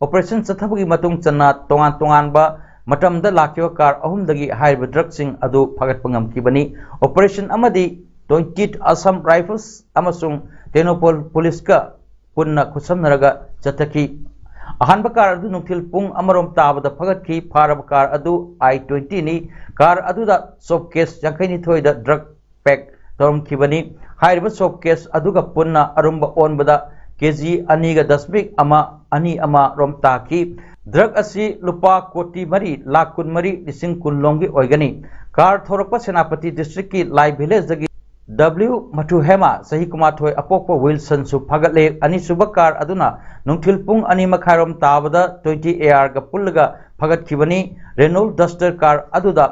ꯑꯣꯄꯔꯦꯁꯟ ꯆꯠꯊꯕꯒꯤ ꯃꯇꯨꯡ ꯆꯟꯅ ꯇꯣꯉꯥꯟ ꯇꯣꯉꯥꯟꯕ ꯃꯇꯝꯗ ꯂꯥꯛꯈꯤꯕ ꯀꯥꯔ ꯑꯍꯨꯝꯗꯒꯤ ꯍꯥꯏꯔꯤꯕ ꯗ꯭ꯔꯒꯁꯤꯡ ꯑꯗꯨ ꯐꯥꯒꯠꯄ ꯉꯝꯈꯤꯕꯅꯤ꯫ ꯑꯣꯄꯔꯦꯁꯟ ꯑꯃꯗꯤ ꯇ꯭ꯋꯦꯟꯇꯤ ꯑꯁꯥꯝ ꯔꯥꯏꯐꯜꯁ ꯑꯃꯁꯨꯡ ꯇꯦꯡꯅꯧꯄꯜ ꯄꯨꯂꯤꯁꯀ ꯄꯨꯟꯅ ꯈꯨꯠꯁꯝꯅꯔꯒ ꯆꯠꯊꯈꯤ꯫ ꯑꯍꯥꯟꯕ ꯀꯥꯔ ꯑꯗꯨ ꯅꯨꯡꯊꯤꯜ ꯄꯨꯡ ꯑꯃꯔꯣꯝ ꯇꯥꯕꯗ ꯐꯒꯠꯈꯤ꯫ ꯐꯥꯔꯕ ꯀꯥꯔ ꯑꯗꯨ ꯑꯥꯏ ꯇ꯭ꯋꯦꯟꯇꯤꯅꯤ꯫ ꯀꯥꯔ ꯑꯗꯨꯗ ꯁꯣꯞ ꯀꯦꯁ ꯌꯥꯡꯈꯩꯅꯤꯊꯣꯏꯗ ꯗ꯭ꯔꯒ ꯄꯦꯛ ꯇꯧꯔꯝꯈꯤꯕꯅꯤ꯫ ꯍꯥꯏꯔꯤꯕ ꯁꯣꯞ ꯀꯦꯁ ꯑꯗꯨꯒ ꯄꯨꯟꯅ ꯑꯔꯨꯝꯕ ꯑꯣꯟꯕꯗ ꯀꯦ ꯖꯤ ꯑꯅꯤꯒ ꯗꯁꯃꯤꯛ ꯑꯃ ꯑꯅꯤ ꯑꯃ ꯔꯣꯝ ꯇꯥꯈꯤ꯫ ꯗ꯭ꯔꯒ ꯑꯁꯤ ꯂꯨꯄꯥ ꯀꯣꯇꯤ ꯃꯔꯤ ꯂꯥꯈ ꯀꯨꯟꯃꯔꯤ ꯂꯤꯁꯤꯡ ꯀꯨꯟ ꯂꯣꯝꯒꯤ ꯑꯣꯏꯒꯅꯤ꯫ ꯀꯥꯔ ꯊꯧꯔꯛꯄ ꯁꯦꯅꯥꯄꯇꯤ ꯗꯤꯁꯇ꯭ꯔꯤꯛꯀꯤ ꯂꯥꯏ ꯚꯤꯂꯦꯖꯇꯒꯤ ꯗꯕ꯭ꯂꯤꯎ ꯃꯊꯨꯍꯦꯃꯥ, ꯆꯍꯤ ꯀꯨꯟꯃꯥꯊꯣꯏ ꯑꯄꯣꯛꯄ ꯋꯤꯜꯁꯟꯁꯨ ꯐꯥꯒꯠꯂꯦ꯫ ꯑꯅꯤꯁꯨꯕ ꯀꯥꯔ ꯑꯗꯨꯅ ꯅꯨꯡꯊꯤꯜ ꯄꯨꯡ ꯑꯅꯤ ꯃꯈꯥꯏꯔꯣꯝ ꯇꯥꯕꯗ ꯇ꯭ꯋꯦꯟꯇꯤ ꯑꯦ ꯑꯥꯔꯒ ꯄꯨꯜꯂꯒ ꯐꯥꯒꯠꯈꯤꯕꯅꯤ꯫ ꯔꯦꯅꯣꯜ ꯗꯁꯇꯔ ꯀꯥꯔ ꯑꯗꯨꯗ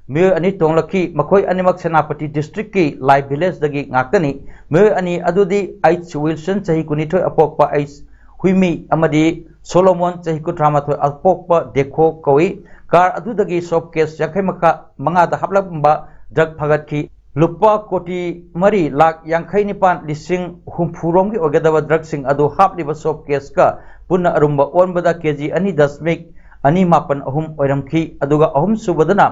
ꯃꯤꯑꯣꯏ ꯑꯅꯤ ꯇꯣꯡꯂꯛꯈꯤ꯫ ꯃꯈꯣꯏ ꯑꯅꯤꯃꯛ ꯁꯦꯅꯥꯄꯇꯤ ꯗꯤꯁꯇ꯭ꯔꯤꯛꯀꯤ ꯂꯥꯏ ꯚꯤꯂꯦꯖꯇꯒꯤ ꯉꯥꯛꯇꯅꯤ꯫ ꯃꯤꯑꯣꯏ ꯑꯅꯤ ꯑꯗꯨꯗꯤ ꯑꯩꯆ ꯋꯤꯜꯁꯟ, ꯆꯍꯤ ꯀꯨꯟꯅꯤꯊꯣꯏ ꯑꯄꯣꯛꯄ ꯑꯩꯆ ꯍꯨꯏꯃꯤ ꯑꯃꯗꯤ ꯁꯣꯂꯣꯃꯣꯟ, ꯆꯍꯤ ꯀꯨꯟꯊ꯭ꯔꯥ ꯃꯥꯊꯣꯏ ꯑꯄꯣꯛꯄ ꯗꯦꯈꯣ ꯀꯧꯏ꯫ ꯀꯥꯔ ꯑꯗꯨꯗꯒꯤ ꯁꯣꯞ ꯀꯦꯁ ꯌꯥꯡꯈꯩ ꯃꯈꯥ ꯃꯉꯥꯗ ꯍꯥꯞꯂꯝꯕ ꯗ꯭ꯔꯒ ꯐꯥꯒꯠꯈꯤ꯫ ꯂꯨꯄꯥ ꯀꯣꯇꯤ ꯃꯔꯤ ꯂꯥꯈ ꯌꯥꯡꯈꯩ ꯅꯤꯄꯥꯟ ꯂꯤꯁꯤꯡ ꯍꯨꯝꯐꯨ ꯔꯣꯝꯒꯤ ꯑꯣꯏꯒꯗꯕ ꯗ꯭ꯔꯒꯁꯤꯡ ꯑꯗꯨ ꯍꯥꯞꯂꯤꯕ ꯁꯣꯞ ꯀꯦꯁꯀ ꯄꯨꯟꯅ ꯑꯔꯨꯝꯕ ꯑꯣꯟꯕꯗ ꯀꯦ ꯖꯤ ꯑꯅꯤ ꯗꯁꯃꯤꯛ ꯑꯅꯤ ꯃꯥꯄꯟ ꯑꯍꯨꯝ ꯑꯣꯏꯔꯝꯈꯤ꯫ ꯑꯗꯨꯒ ꯑꯍꯨꯝꯁꯨꯕꯗꯅ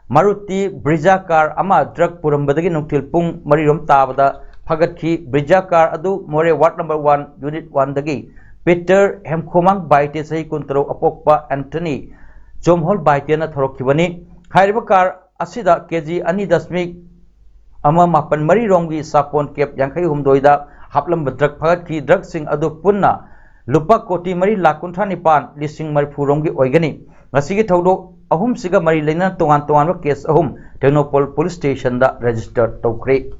ꯃꯥꯔꯨꯇꯤ ꯕ꯭ꯔꯤꯖꯥ ꯀꯥꯔ ꯑꯃ ꯗ꯭ꯔꯒ ꯄꯨꯔꯝꯕꯗꯒꯤ ꯅꯨꯡꯊꯤꯜ ꯄꯨꯡ ꯃꯔꯤꯔꯣꯝ ꯇꯥꯕꯗ ꯐꯒꯠꯈꯤ꯫ ꯕ꯭ꯔꯤꯖꯥ ꯀꯥꯔ ꯑꯗꯨ Moreh ward number one, unit ꯋꯥꯟꯗꯒꯤ ꯄꯤꯇꯔ ꯍꯦꯝꯈꯣꯃꯥꯡ ꯕꯥꯏꯇꯦ, ꯆꯍꯤ ꯀꯨꯟꯇꯔꯨꯛ ꯑꯄꯣꯛꯄ ꯑꯦꯟꯊꯅꯤ ꯆꯣꯝꯍꯣꯜ ꯕꯥꯏꯇꯦꯅ ꯊꯧꯔꯛꯈꯤꯕꯅꯤ꯫ ꯍꯥꯏꯔꯤꯕ ꯀꯥꯔ ꯑꯁꯤꯗ ꯀꯦ ꯖꯤ ꯑꯅꯤ ꯗꯁꯃꯤꯛ ꯑꯃ ꯃꯥꯄꯟ ꯃꯔꯤ ꯔꯣꯝꯒꯤ ꯁꯥꯄꯣꯟ ꯀꯦꯞ ꯌꯥꯡꯈꯩ ꯍꯨꯝꯗꯣꯏꯗ ꯍꯥꯞꯂꯝꯕ ꯗ꯭ꯔꯒ ꯐꯒꯠꯈꯤ꯫ ꯗ꯭ꯔꯒꯁꯤꯡ ꯑꯗꯨ ꯄꯨꯟꯅ ꯂꯨꯄꯥ ꯀꯣꯇꯤ ꯃꯔꯤ ꯂꯥꯈ ꯀꯨꯟꯊ꯭ꯔꯥ ꯅꯤꯄꯥꯟ ꯂꯤꯁꯤꯡ ꯃꯔꯤꯐꯨ ꯔꯣꯝꯒꯤ ꯑꯣꯏꯒꯅꯤ꯫ ꯉꯁꯤꯒꯤ ꯊꯧꯗꯣꯛ ꯑꯍꯨꯝꯁꯤꯒ ꯃꯔꯤ ꯂꯩꯅꯅ ꯇꯣꯉꯥꯟ ꯇꯣꯉꯥꯟꯕ ꯀꯦꯁ ꯑꯍꯨꯝ ꯇꯦꯡꯅꯧꯄꯜ ꯄꯨꯂꯤꯁ ꯁ꯭ꯇꯦꯁꯟꯗ ꯔꯦꯖꯤꯁꯇꯔ ꯇꯧꯈ꯭ꯔꯦ꯫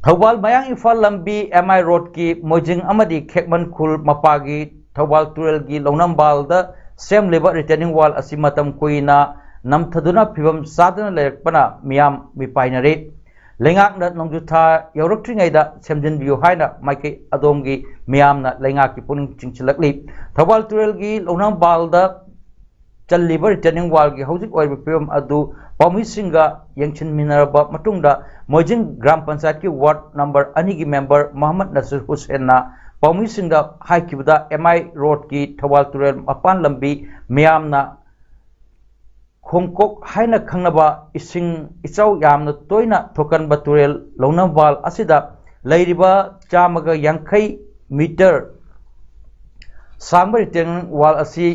ꯊꯧꯕꯥꯜ ꯃꯌꯥꯡ ꯏꯝꯐꯥꯜ ꯂꯝꯕꯤ ꯑꯦꯝ ꯑꯥꯏ ꯔꯣꯗꯀꯤ ꯃꯣꯏꯖꯤꯡ ꯑꯃꯗꯤ ꯈꯦꯛꯃꯟ ꯈꯨꯜ ꯃꯄꯥꯒꯤ ꯊꯧꯕꯥꯜ ꯇꯨꯔꯦꯜꯒꯤ ꯂꯧꯅꯝꯕꯥꯜꯗ ꯁꯦꯝꯂꯤꯕ ꯔꯤꯇꯦꯅꯤꯡ ꯋꯥꯜ ꯑꯁꯤ ꯃꯇꯝ ꯀꯨꯏꯅ ꯅꯝꯊꯗꯨꯅ ꯐꯤꯕꯝ ꯆꯥꯗꯅ ꯂꯩꯔꯛꯄꯅ ꯃꯤꯌꯥꯝ ꯃꯤꯄꯥꯏꯅꯔꯦ꯫ ꯂꯩꯉꯥꯛꯅ ꯅꯣꯡꯖꯨ ꯊꯥ ꯌꯧꯔꯛꯇ꯭ꯔꯤꯉꯩꯗ ꯁꯦꯝꯖꯤꯟꯕꯤꯌꯨ ꯍꯥꯏꯅ ꯃꯥꯏꯀꯩ ꯑꯗꯣꯝꯒꯤ ꯃꯤꯌꯥꯝꯅ ꯂꯩꯉꯥꯛꯀꯤ ꯄꯨꯛꯅꯤꯡ ꯆꯤꯡꯁꯤꯜꯂꯛꯂꯤ꯫ ꯊꯧꯕꯥꯜ ꯇꯨꯔꯦꯜꯒꯤ ꯂꯧꯅꯝꯕꯥꯜꯗ ꯆꯜꯂꯤꯕ retaining wallꯒꯤ ꯍꯧꯖꯤꯛ ꯑꯣꯏꯔꯤꯕ ꯐꯤꯕꯝ ꯑꯗꯨ ꯄꯥꯎꯃꯤꯁꯤꯡꯒ ꯌꯦꯡꯁꯤꯟꯃꯤꯟꯅꯔꯕ ꯃꯇꯨꯡꯗ ꯃꯣꯏꯖꯤꯡ ꯒ꯭ꯔꯥꯝ ꯄꯟꯆꯥꯌꯠꯀꯤ ward number ꯑꯅꯤꯒꯤ member ꯃꯣꯍꯝꯃꯗ ꯅꯁꯤꯔ ꯍꯨꯁꯦꯟꯅ ꯄꯥꯎꯃꯤꯁꯤꯡꯗ ꯍꯥꯏꯈꯤꯕꯗ ꯑꯦꯝ ꯑꯥꯏ ꯔꯣꯗꯀꯤ ꯊꯧꯕꯥꯜ ꯇꯨꯔꯦꯜ ꯃꯄꯥꯟ ꯂꯝꯕꯤ ꯃꯤꯌꯥꯝꯅ ꯈꯣꯡꯀꯣꯛ ꯍꯥꯏꯅ ꯈꯪꯅꯕ ꯏꯁꯤꯡ ꯏꯆꯥꯎ ꯌꯥꯝꯅ ꯇꯣꯏꯅ ꯊꯣꯛꯀꯟꯕ ꯇꯨꯔꯦꯜ ꯂꯧꯅꯝꯕꯥꯜ ꯑꯁꯤꯗ ꯂꯩꯔꯤꯕ ꯆꯥꯝꯃꯒ ꯌꯥꯡꯈꯩ meter ꯁꯥꯡꯕ retaining wall ꯑꯁꯤ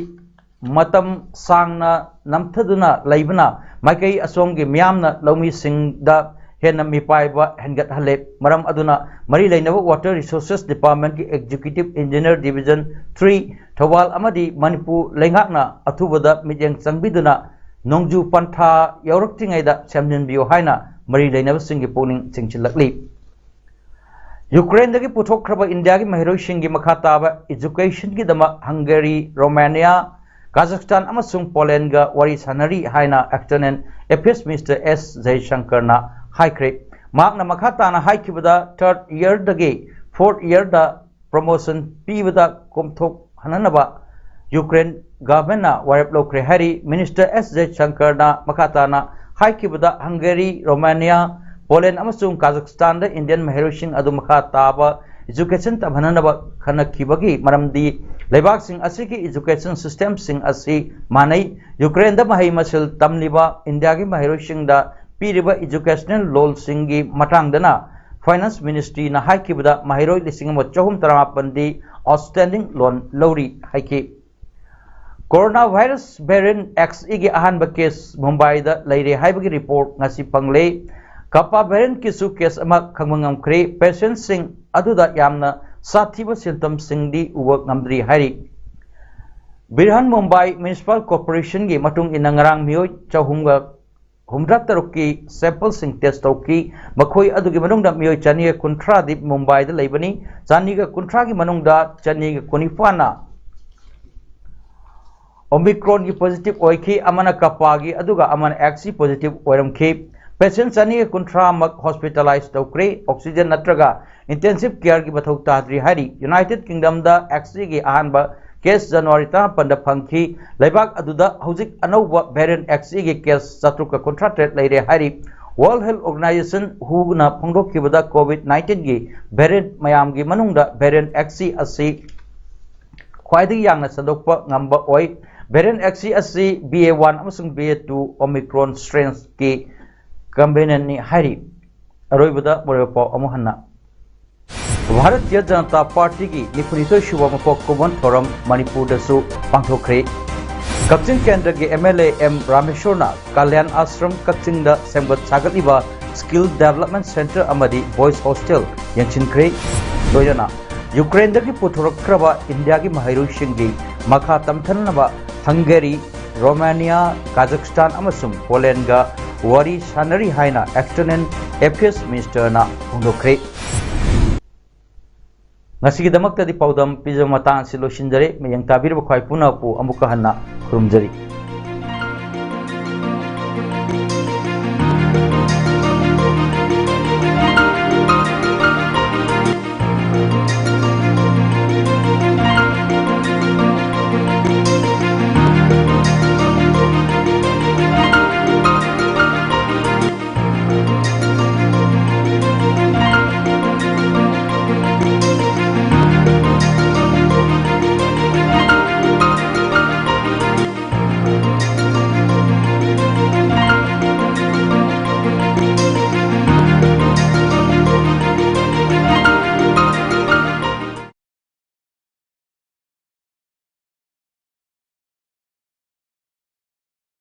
ꯃꯇꯝ ꯁꯥꯡꯅ ꯅꯝꯊꯗꯨꯅ ꯂꯩꯕꯅ ꯃꯥꯏꯀꯩ ꯑꯁꯣꯝꯒꯤ ꯃꯤꯌꯥꯝꯅ ꯂꯧꯃꯤꯁꯤꯡꯗ ꯍꯦꯟꯅ ꯃꯤꯄꯥꯏꯕ ꯍꯦꯟꯒꯠꯍꯜꯂꯦ꯫ ꯃꯔꯝ ꯑꯗꯨꯅ ꯃꯔꯤ ꯂꯩꯅꯕ Water Resources Departmentꯀꯤ Executive Engineer Division three Thoubal ꯑꯃꯗꯤ ꯃꯅꯤꯄꯨꯔ ꯂꯩꯉꯥꯛꯅ ꯑꯊꯨꯕꯗ ꯃꯤꯠꯌꯦꯡ ꯆꯪꯕꯤꯗꯨꯅ ꯅꯣꯡꯖꯨ ꯄꯟꯊꯥ ꯌꯧꯔꯛꯇ꯭ꯔꯤꯉꯩꯗ ꯁꯦꯝꯖꯤꯟꯕꯤꯌꯨ ꯍꯥꯏꯅ ꯃꯔꯤ ꯂꯩꯅꯕꯁꯤꯡꯒꯤ ꯄꯨꯛꯅꯤꯡ ꯆꯤꯡꯁꯤꯜꯂꯛꯂꯤ꯫ ꯌꯨꯀ꯭ꯔꯦꯟꯗꯒꯤ ꯄꯨꯊꯣꯛꯈ꯭ꯔꯕ ꯏꯟꯗꯤꯌꯥꯒꯤ ꯃꯍꯩꯔꯣꯏꯁꯤꯡꯒꯤ ꯃꯈꯥ ꯇꯥꯕ educationꯒꯤꯗꯃꯛ ꯍꯪꯒꯦꯔꯤ, ꯔꯣꯃꯥꯅꯤꯌꯥ, ꯀꯥꯖꯥꯈꯁꯇꯥꯟ ꯑꯃꯁꯨꯡ ꯄꯣꯂꯦꯟꯒ ꯋꯥꯔꯤ ꯁꯥꯟꯅꯔꯤ ꯍꯥꯏꯅ External Affairs Minister ꯑꯦꯁ ꯖꯌꯁꯪꯀꯔꯅ ꯍꯥꯏꯈ꯭ꯔꯦ꯫ ꯃꯍꯥꯛꯅ ꯃꯈꯥ ꯇꯥꯅ ꯍꯥꯏꯈꯤꯕꯗ, third yearꯗꯒꯤ fourth yearꯗ promotion ꯄꯤꯕꯗ ꯀꯣꯝꯊꯣꯛꯍꯟꯅꯅꯕ ꯌꯨꯀ꯭ꯔꯦꯟ governmentꯅ ꯋꯥꯔꯦꯞ ꯂꯧꯈ꯭ꯔꯦ ꯍꯥꯏꯔꯤ꯫ Minister ꯑꯦꯁ ꯖꯌꯁꯪꯀꯔꯅ ꯃꯈꯥ ꯇꯥꯅ ꯍꯥꯏꯈꯤꯕꯗ, ꯍꯪꯒꯦꯔꯤ, ꯔꯣꯃꯥꯅꯤꯌꯥ, ꯄꯣꯂꯦꯟ ꯑꯃꯁꯨꯡ ꯀꯥꯖꯥꯈꯁꯇꯥꯟꯗ ꯏꯟꯗꯤꯌꯟ ꯃꯍꯩꯔꯣꯏꯁꯤꯡ ꯑꯗꯨ ꯃꯈꯥ ꯇꯥꯕ education ꯇꯝꯍꯟꯅꯅꯕ ꯈꯟꯅꯈꯤꯕꯒꯤ ꯃꯔꯝꯗꯤ ꯂꯩꯕꯥꯛꯁꯤꯡ ꯑꯁꯤꯒꯤ education systemꯁꯤꯡ ꯑꯁꯤ ꯃꯥꯟꯅꯩ꯫ ꯌꯨꯀ꯭ꯔꯦꯟꯗ ꯃꯍꯩ ꯃꯁꯤꯡ ꯇꯝꯂꯤꯕ ꯏꯟꯗꯤꯌꯥꯒꯤ ꯃꯍꯩꯔꯣꯏꯁꯤꯡꯗ ꯄꯤꯔꯤꯕ educational loanꯁꯤꯡꯒꯤ ꯃꯇꯥꯡꯗꯅ Finance Ministryꯅ ꯍꯥꯏꯈꯤꯕꯗ ꯃꯍꯩꯔꯣꯏ ꯂꯤꯁꯤꯡ ꯑꯃ ꯆꯍꯨꯝ ꯇꯔꯥꯃꯥꯄꯟꯗꯤ outstanding loan ꯂꯧꯔꯤ ꯍꯥꯏꯈꯤ꯫ Coronavirus variant XEꯒꯤ ꯑꯍꯥꯟꯕ case ꯃꯨꯝꯕꯥꯏꯗ ꯂꯩꯔꯦ ꯍꯥꯏꯕꯒꯤ report ꯉꯁꯤ ꯐꯪꯂꯦ꯫ Kappa variantꯀꯤꯁꯨ case ꯑꯃ ꯈꯪꯕ ꯉꯝꯈ꯭ꯔꯦ꯫ Patientꯁꯤꯡ ꯑꯗꯨꯗ ꯌꯥꯝꯅ ꯁꯥꯊꯤꯕ symptomꯁꯤꯡꯗꯤ ꯎꯕ ꯉꯝꯗ꯭ꯔꯤ ꯍꯥꯏꯔꯤ꯫ ꯕ꯭ꯔꯤꯍꯟ ꯃꯨꯝꯕꯥꯏ Municipal Corporationꯒꯤ ꯃꯇꯨꯡ ꯏꯟꯅ ꯉꯔꯥꯡ ꯃꯤꯑꯣꯏ ꯆꯍꯨꯝꯒ ꯍꯨꯝꯗ꯭ꯔꯥ ꯇꯔꯨꯛꯀꯤ sampleꯁꯤꯡ test ꯇꯧꯈꯤ꯫ ꯃꯈꯣꯏ ꯑꯗꯨꯒꯤ ꯃꯅꯨꯡꯗ ꯃꯤꯑꯣꯏ ꯆꯅꯤꯒ ꯀꯨꯟꯊ꯭ꯔꯥꯗꯤ ꯃꯨꯝꯕꯥꯏꯗ ꯂꯩꯕꯅꯤ꯫ ꯆꯅꯤꯒ ꯀꯨꯟꯊ꯭ꯔꯥꯒꯤ ꯃꯅꯨꯡꯗ ꯆꯅꯤꯒ ꯀꯨꯟꯅꯤꯄꯥꯟꯅ Omicronꯒꯤ positive ꯑꯣꯏꯈꯤ, ꯑꯃꯅ Kappaꯒꯤ, ꯑꯗꯨꯒ ꯑꯃꯅ XE positive ꯑꯣꯏꯔꯝꯈꯤ꯫ Patient ꯆꯅꯤ ꯀꯨꯟꯊ꯭ꯔꯥ ꯃꯛ hospitalize ꯇꯧꯈ꯭ꯔꯦ꯫ Oxygen ꯅꯠꯇ꯭ꯔꯒ intensive careꯒꯤ ꯃꯊꯧ ꯇꯥꯗ꯭ꯔꯤ ꯍꯥꯏꯔꯤ꯫ United Kingdomꯗ XEꯒꯤ ꯑꯍꯥꯟꯕ case January ꯇꯔꯥꯃꯥꯄꯟꯗ ꯐꯪꯈꯤ꯫ ꯂꯩꯕꯥꯛ ꯑꯗꯨꯗ ꯍꯧꯖꯤꯛ ꯑꯅꯧꯕ variant XEꯒꯤ case ꯆꯥꯇ꯭ꯔꯨꯛꯀ ꯀꯨꯟꯊ꯭ꯔꯥ ꯇꯔꯦꯠ ꯂꯩꯔꯦ ꯍꯥꯏꯔꯤ꯫ World Health Organization WHOꯅ ꯐꯣꯡꯗꯣꯛꯈꯤꯕꯗ COVID nineteenꯒꯤ variant ꯃꯌꯥꯝꯒꯤ ꯃꯅꯨꯡꯗ variant XE ꯑꯁꯤ ꯈ꯭ꯋꯥꯏꯗꯒꯤ ꯌꯥꯝꯅ ꯁꯟꯗꯣꯛꯄ ꯉꯝꯕ ꯑꯣꯏ꯫ Variant XE ꯑꯁꯤ BA one ꯑꯃꯁꯨꯡ BA two Omicron strainꯁꯀꯤ combinationꯅꯤ ꯍꯥꯏꯔꯤ꯫ ꯑꯔꯣꯏꯕꯗ ꯃꯔꯨꯑꯣꯏꯕ ꯄꯥꯎ ꯑꯃꯨꯛ ꯍꯟꯅ꯫ ꯚꯥꯔꯇꯤꯌ ꯖꯅꯇꯥ ꯄꯥꯔꯇꯤꯒꯤ ꯅꯤꯐꯨꯅꯤꯊꯣꯏ ꯁꯨꯕ ꯃꯀꯣꯛ ꯀꯨꯝꯑꯣꯟ ꯊꯧꯔꯝ ꯃꯅꯤꯄꯨꯔꯗꯁꯨ ꯄꯥꯡꯊꯣꯛꯈ꯭ꯔꯦ꯫ ꯀꯛꯆꯤꯡ ꯀꯦꯟꯗ꯭ꯔꯒꯤ MLA M ꯔꯥꯃꯦꯁꯣꯔꯅ ꯀꯜꯌꯥꯟ ꯑꯥꯁ꯭ꯔꯝ ꯀꯛꯆꯤꯡꯗ ꯁꯦꯝꯒꯠ ꯁꯥꯒꯠꯂꯤꯕ Skill Development Centre ꯑꯃꯗꯤ Boys Hostel ꯌꯦꯡꯁꯤꯟꯈ꯭ꯔꯦ꯫ ꯂꯣꯏꯅꯅ ꯌꯨꯀ꯭ꯔꯦꯟꯗꯒꯤ ꯄꯨꯊꯣꯔꯛꯈ꯭ꯔꯕ ꯏꯟꯗꯤꯌꯥꯒꯤ ꯃꯍꯩꯔꯣꯏꯁꯤꯡꯒꯤ ꯃꯈꯥ ꯇꯝꯊꯅꯕ ꯍꯪꯒꯦꯔꯤ, ꯔꯣꯃꯥꯅꯤꯌꯥ, ꯀꯥꯖꯥꯈꯁꯇꯥꯟ ꯑꯃꯁꯨꯡ ꯄꯣꯂꯦꯟꯒ ꯋꯥꯔꯤ ꯁꯥꯟꯅꯔꯤ ꯍꯥꯏꯅ External Affairs Ministerꯅ ꯐꯣꯡꯗꯣꯛꯈ꯭ꯔꯦ꯫ ꯉꯁꯤꯒꯤꯗꯃꯛꯇꯗꯤ ꯄꯥꯎꯗꯝ ꯄꯤꯖꯕ ꯃꯇꯥꯡ ꯑꯁꯤ ꯂꯣꯏꯁꯤꯟꯖꯔꯦ꯫ ꯃꯌꯦꯡ ꯇꯥꯕꯤꯔꯤꯕ ꯈ꯭ꯋꯥꯏ ꯄꯨꯝꯅꯃꯛꯄꯨ ꯑꯃꯨꯛꯀ ꯍꯟꯅ ꯈꯨꯔꯨꯝꯖꯔꯤ꯫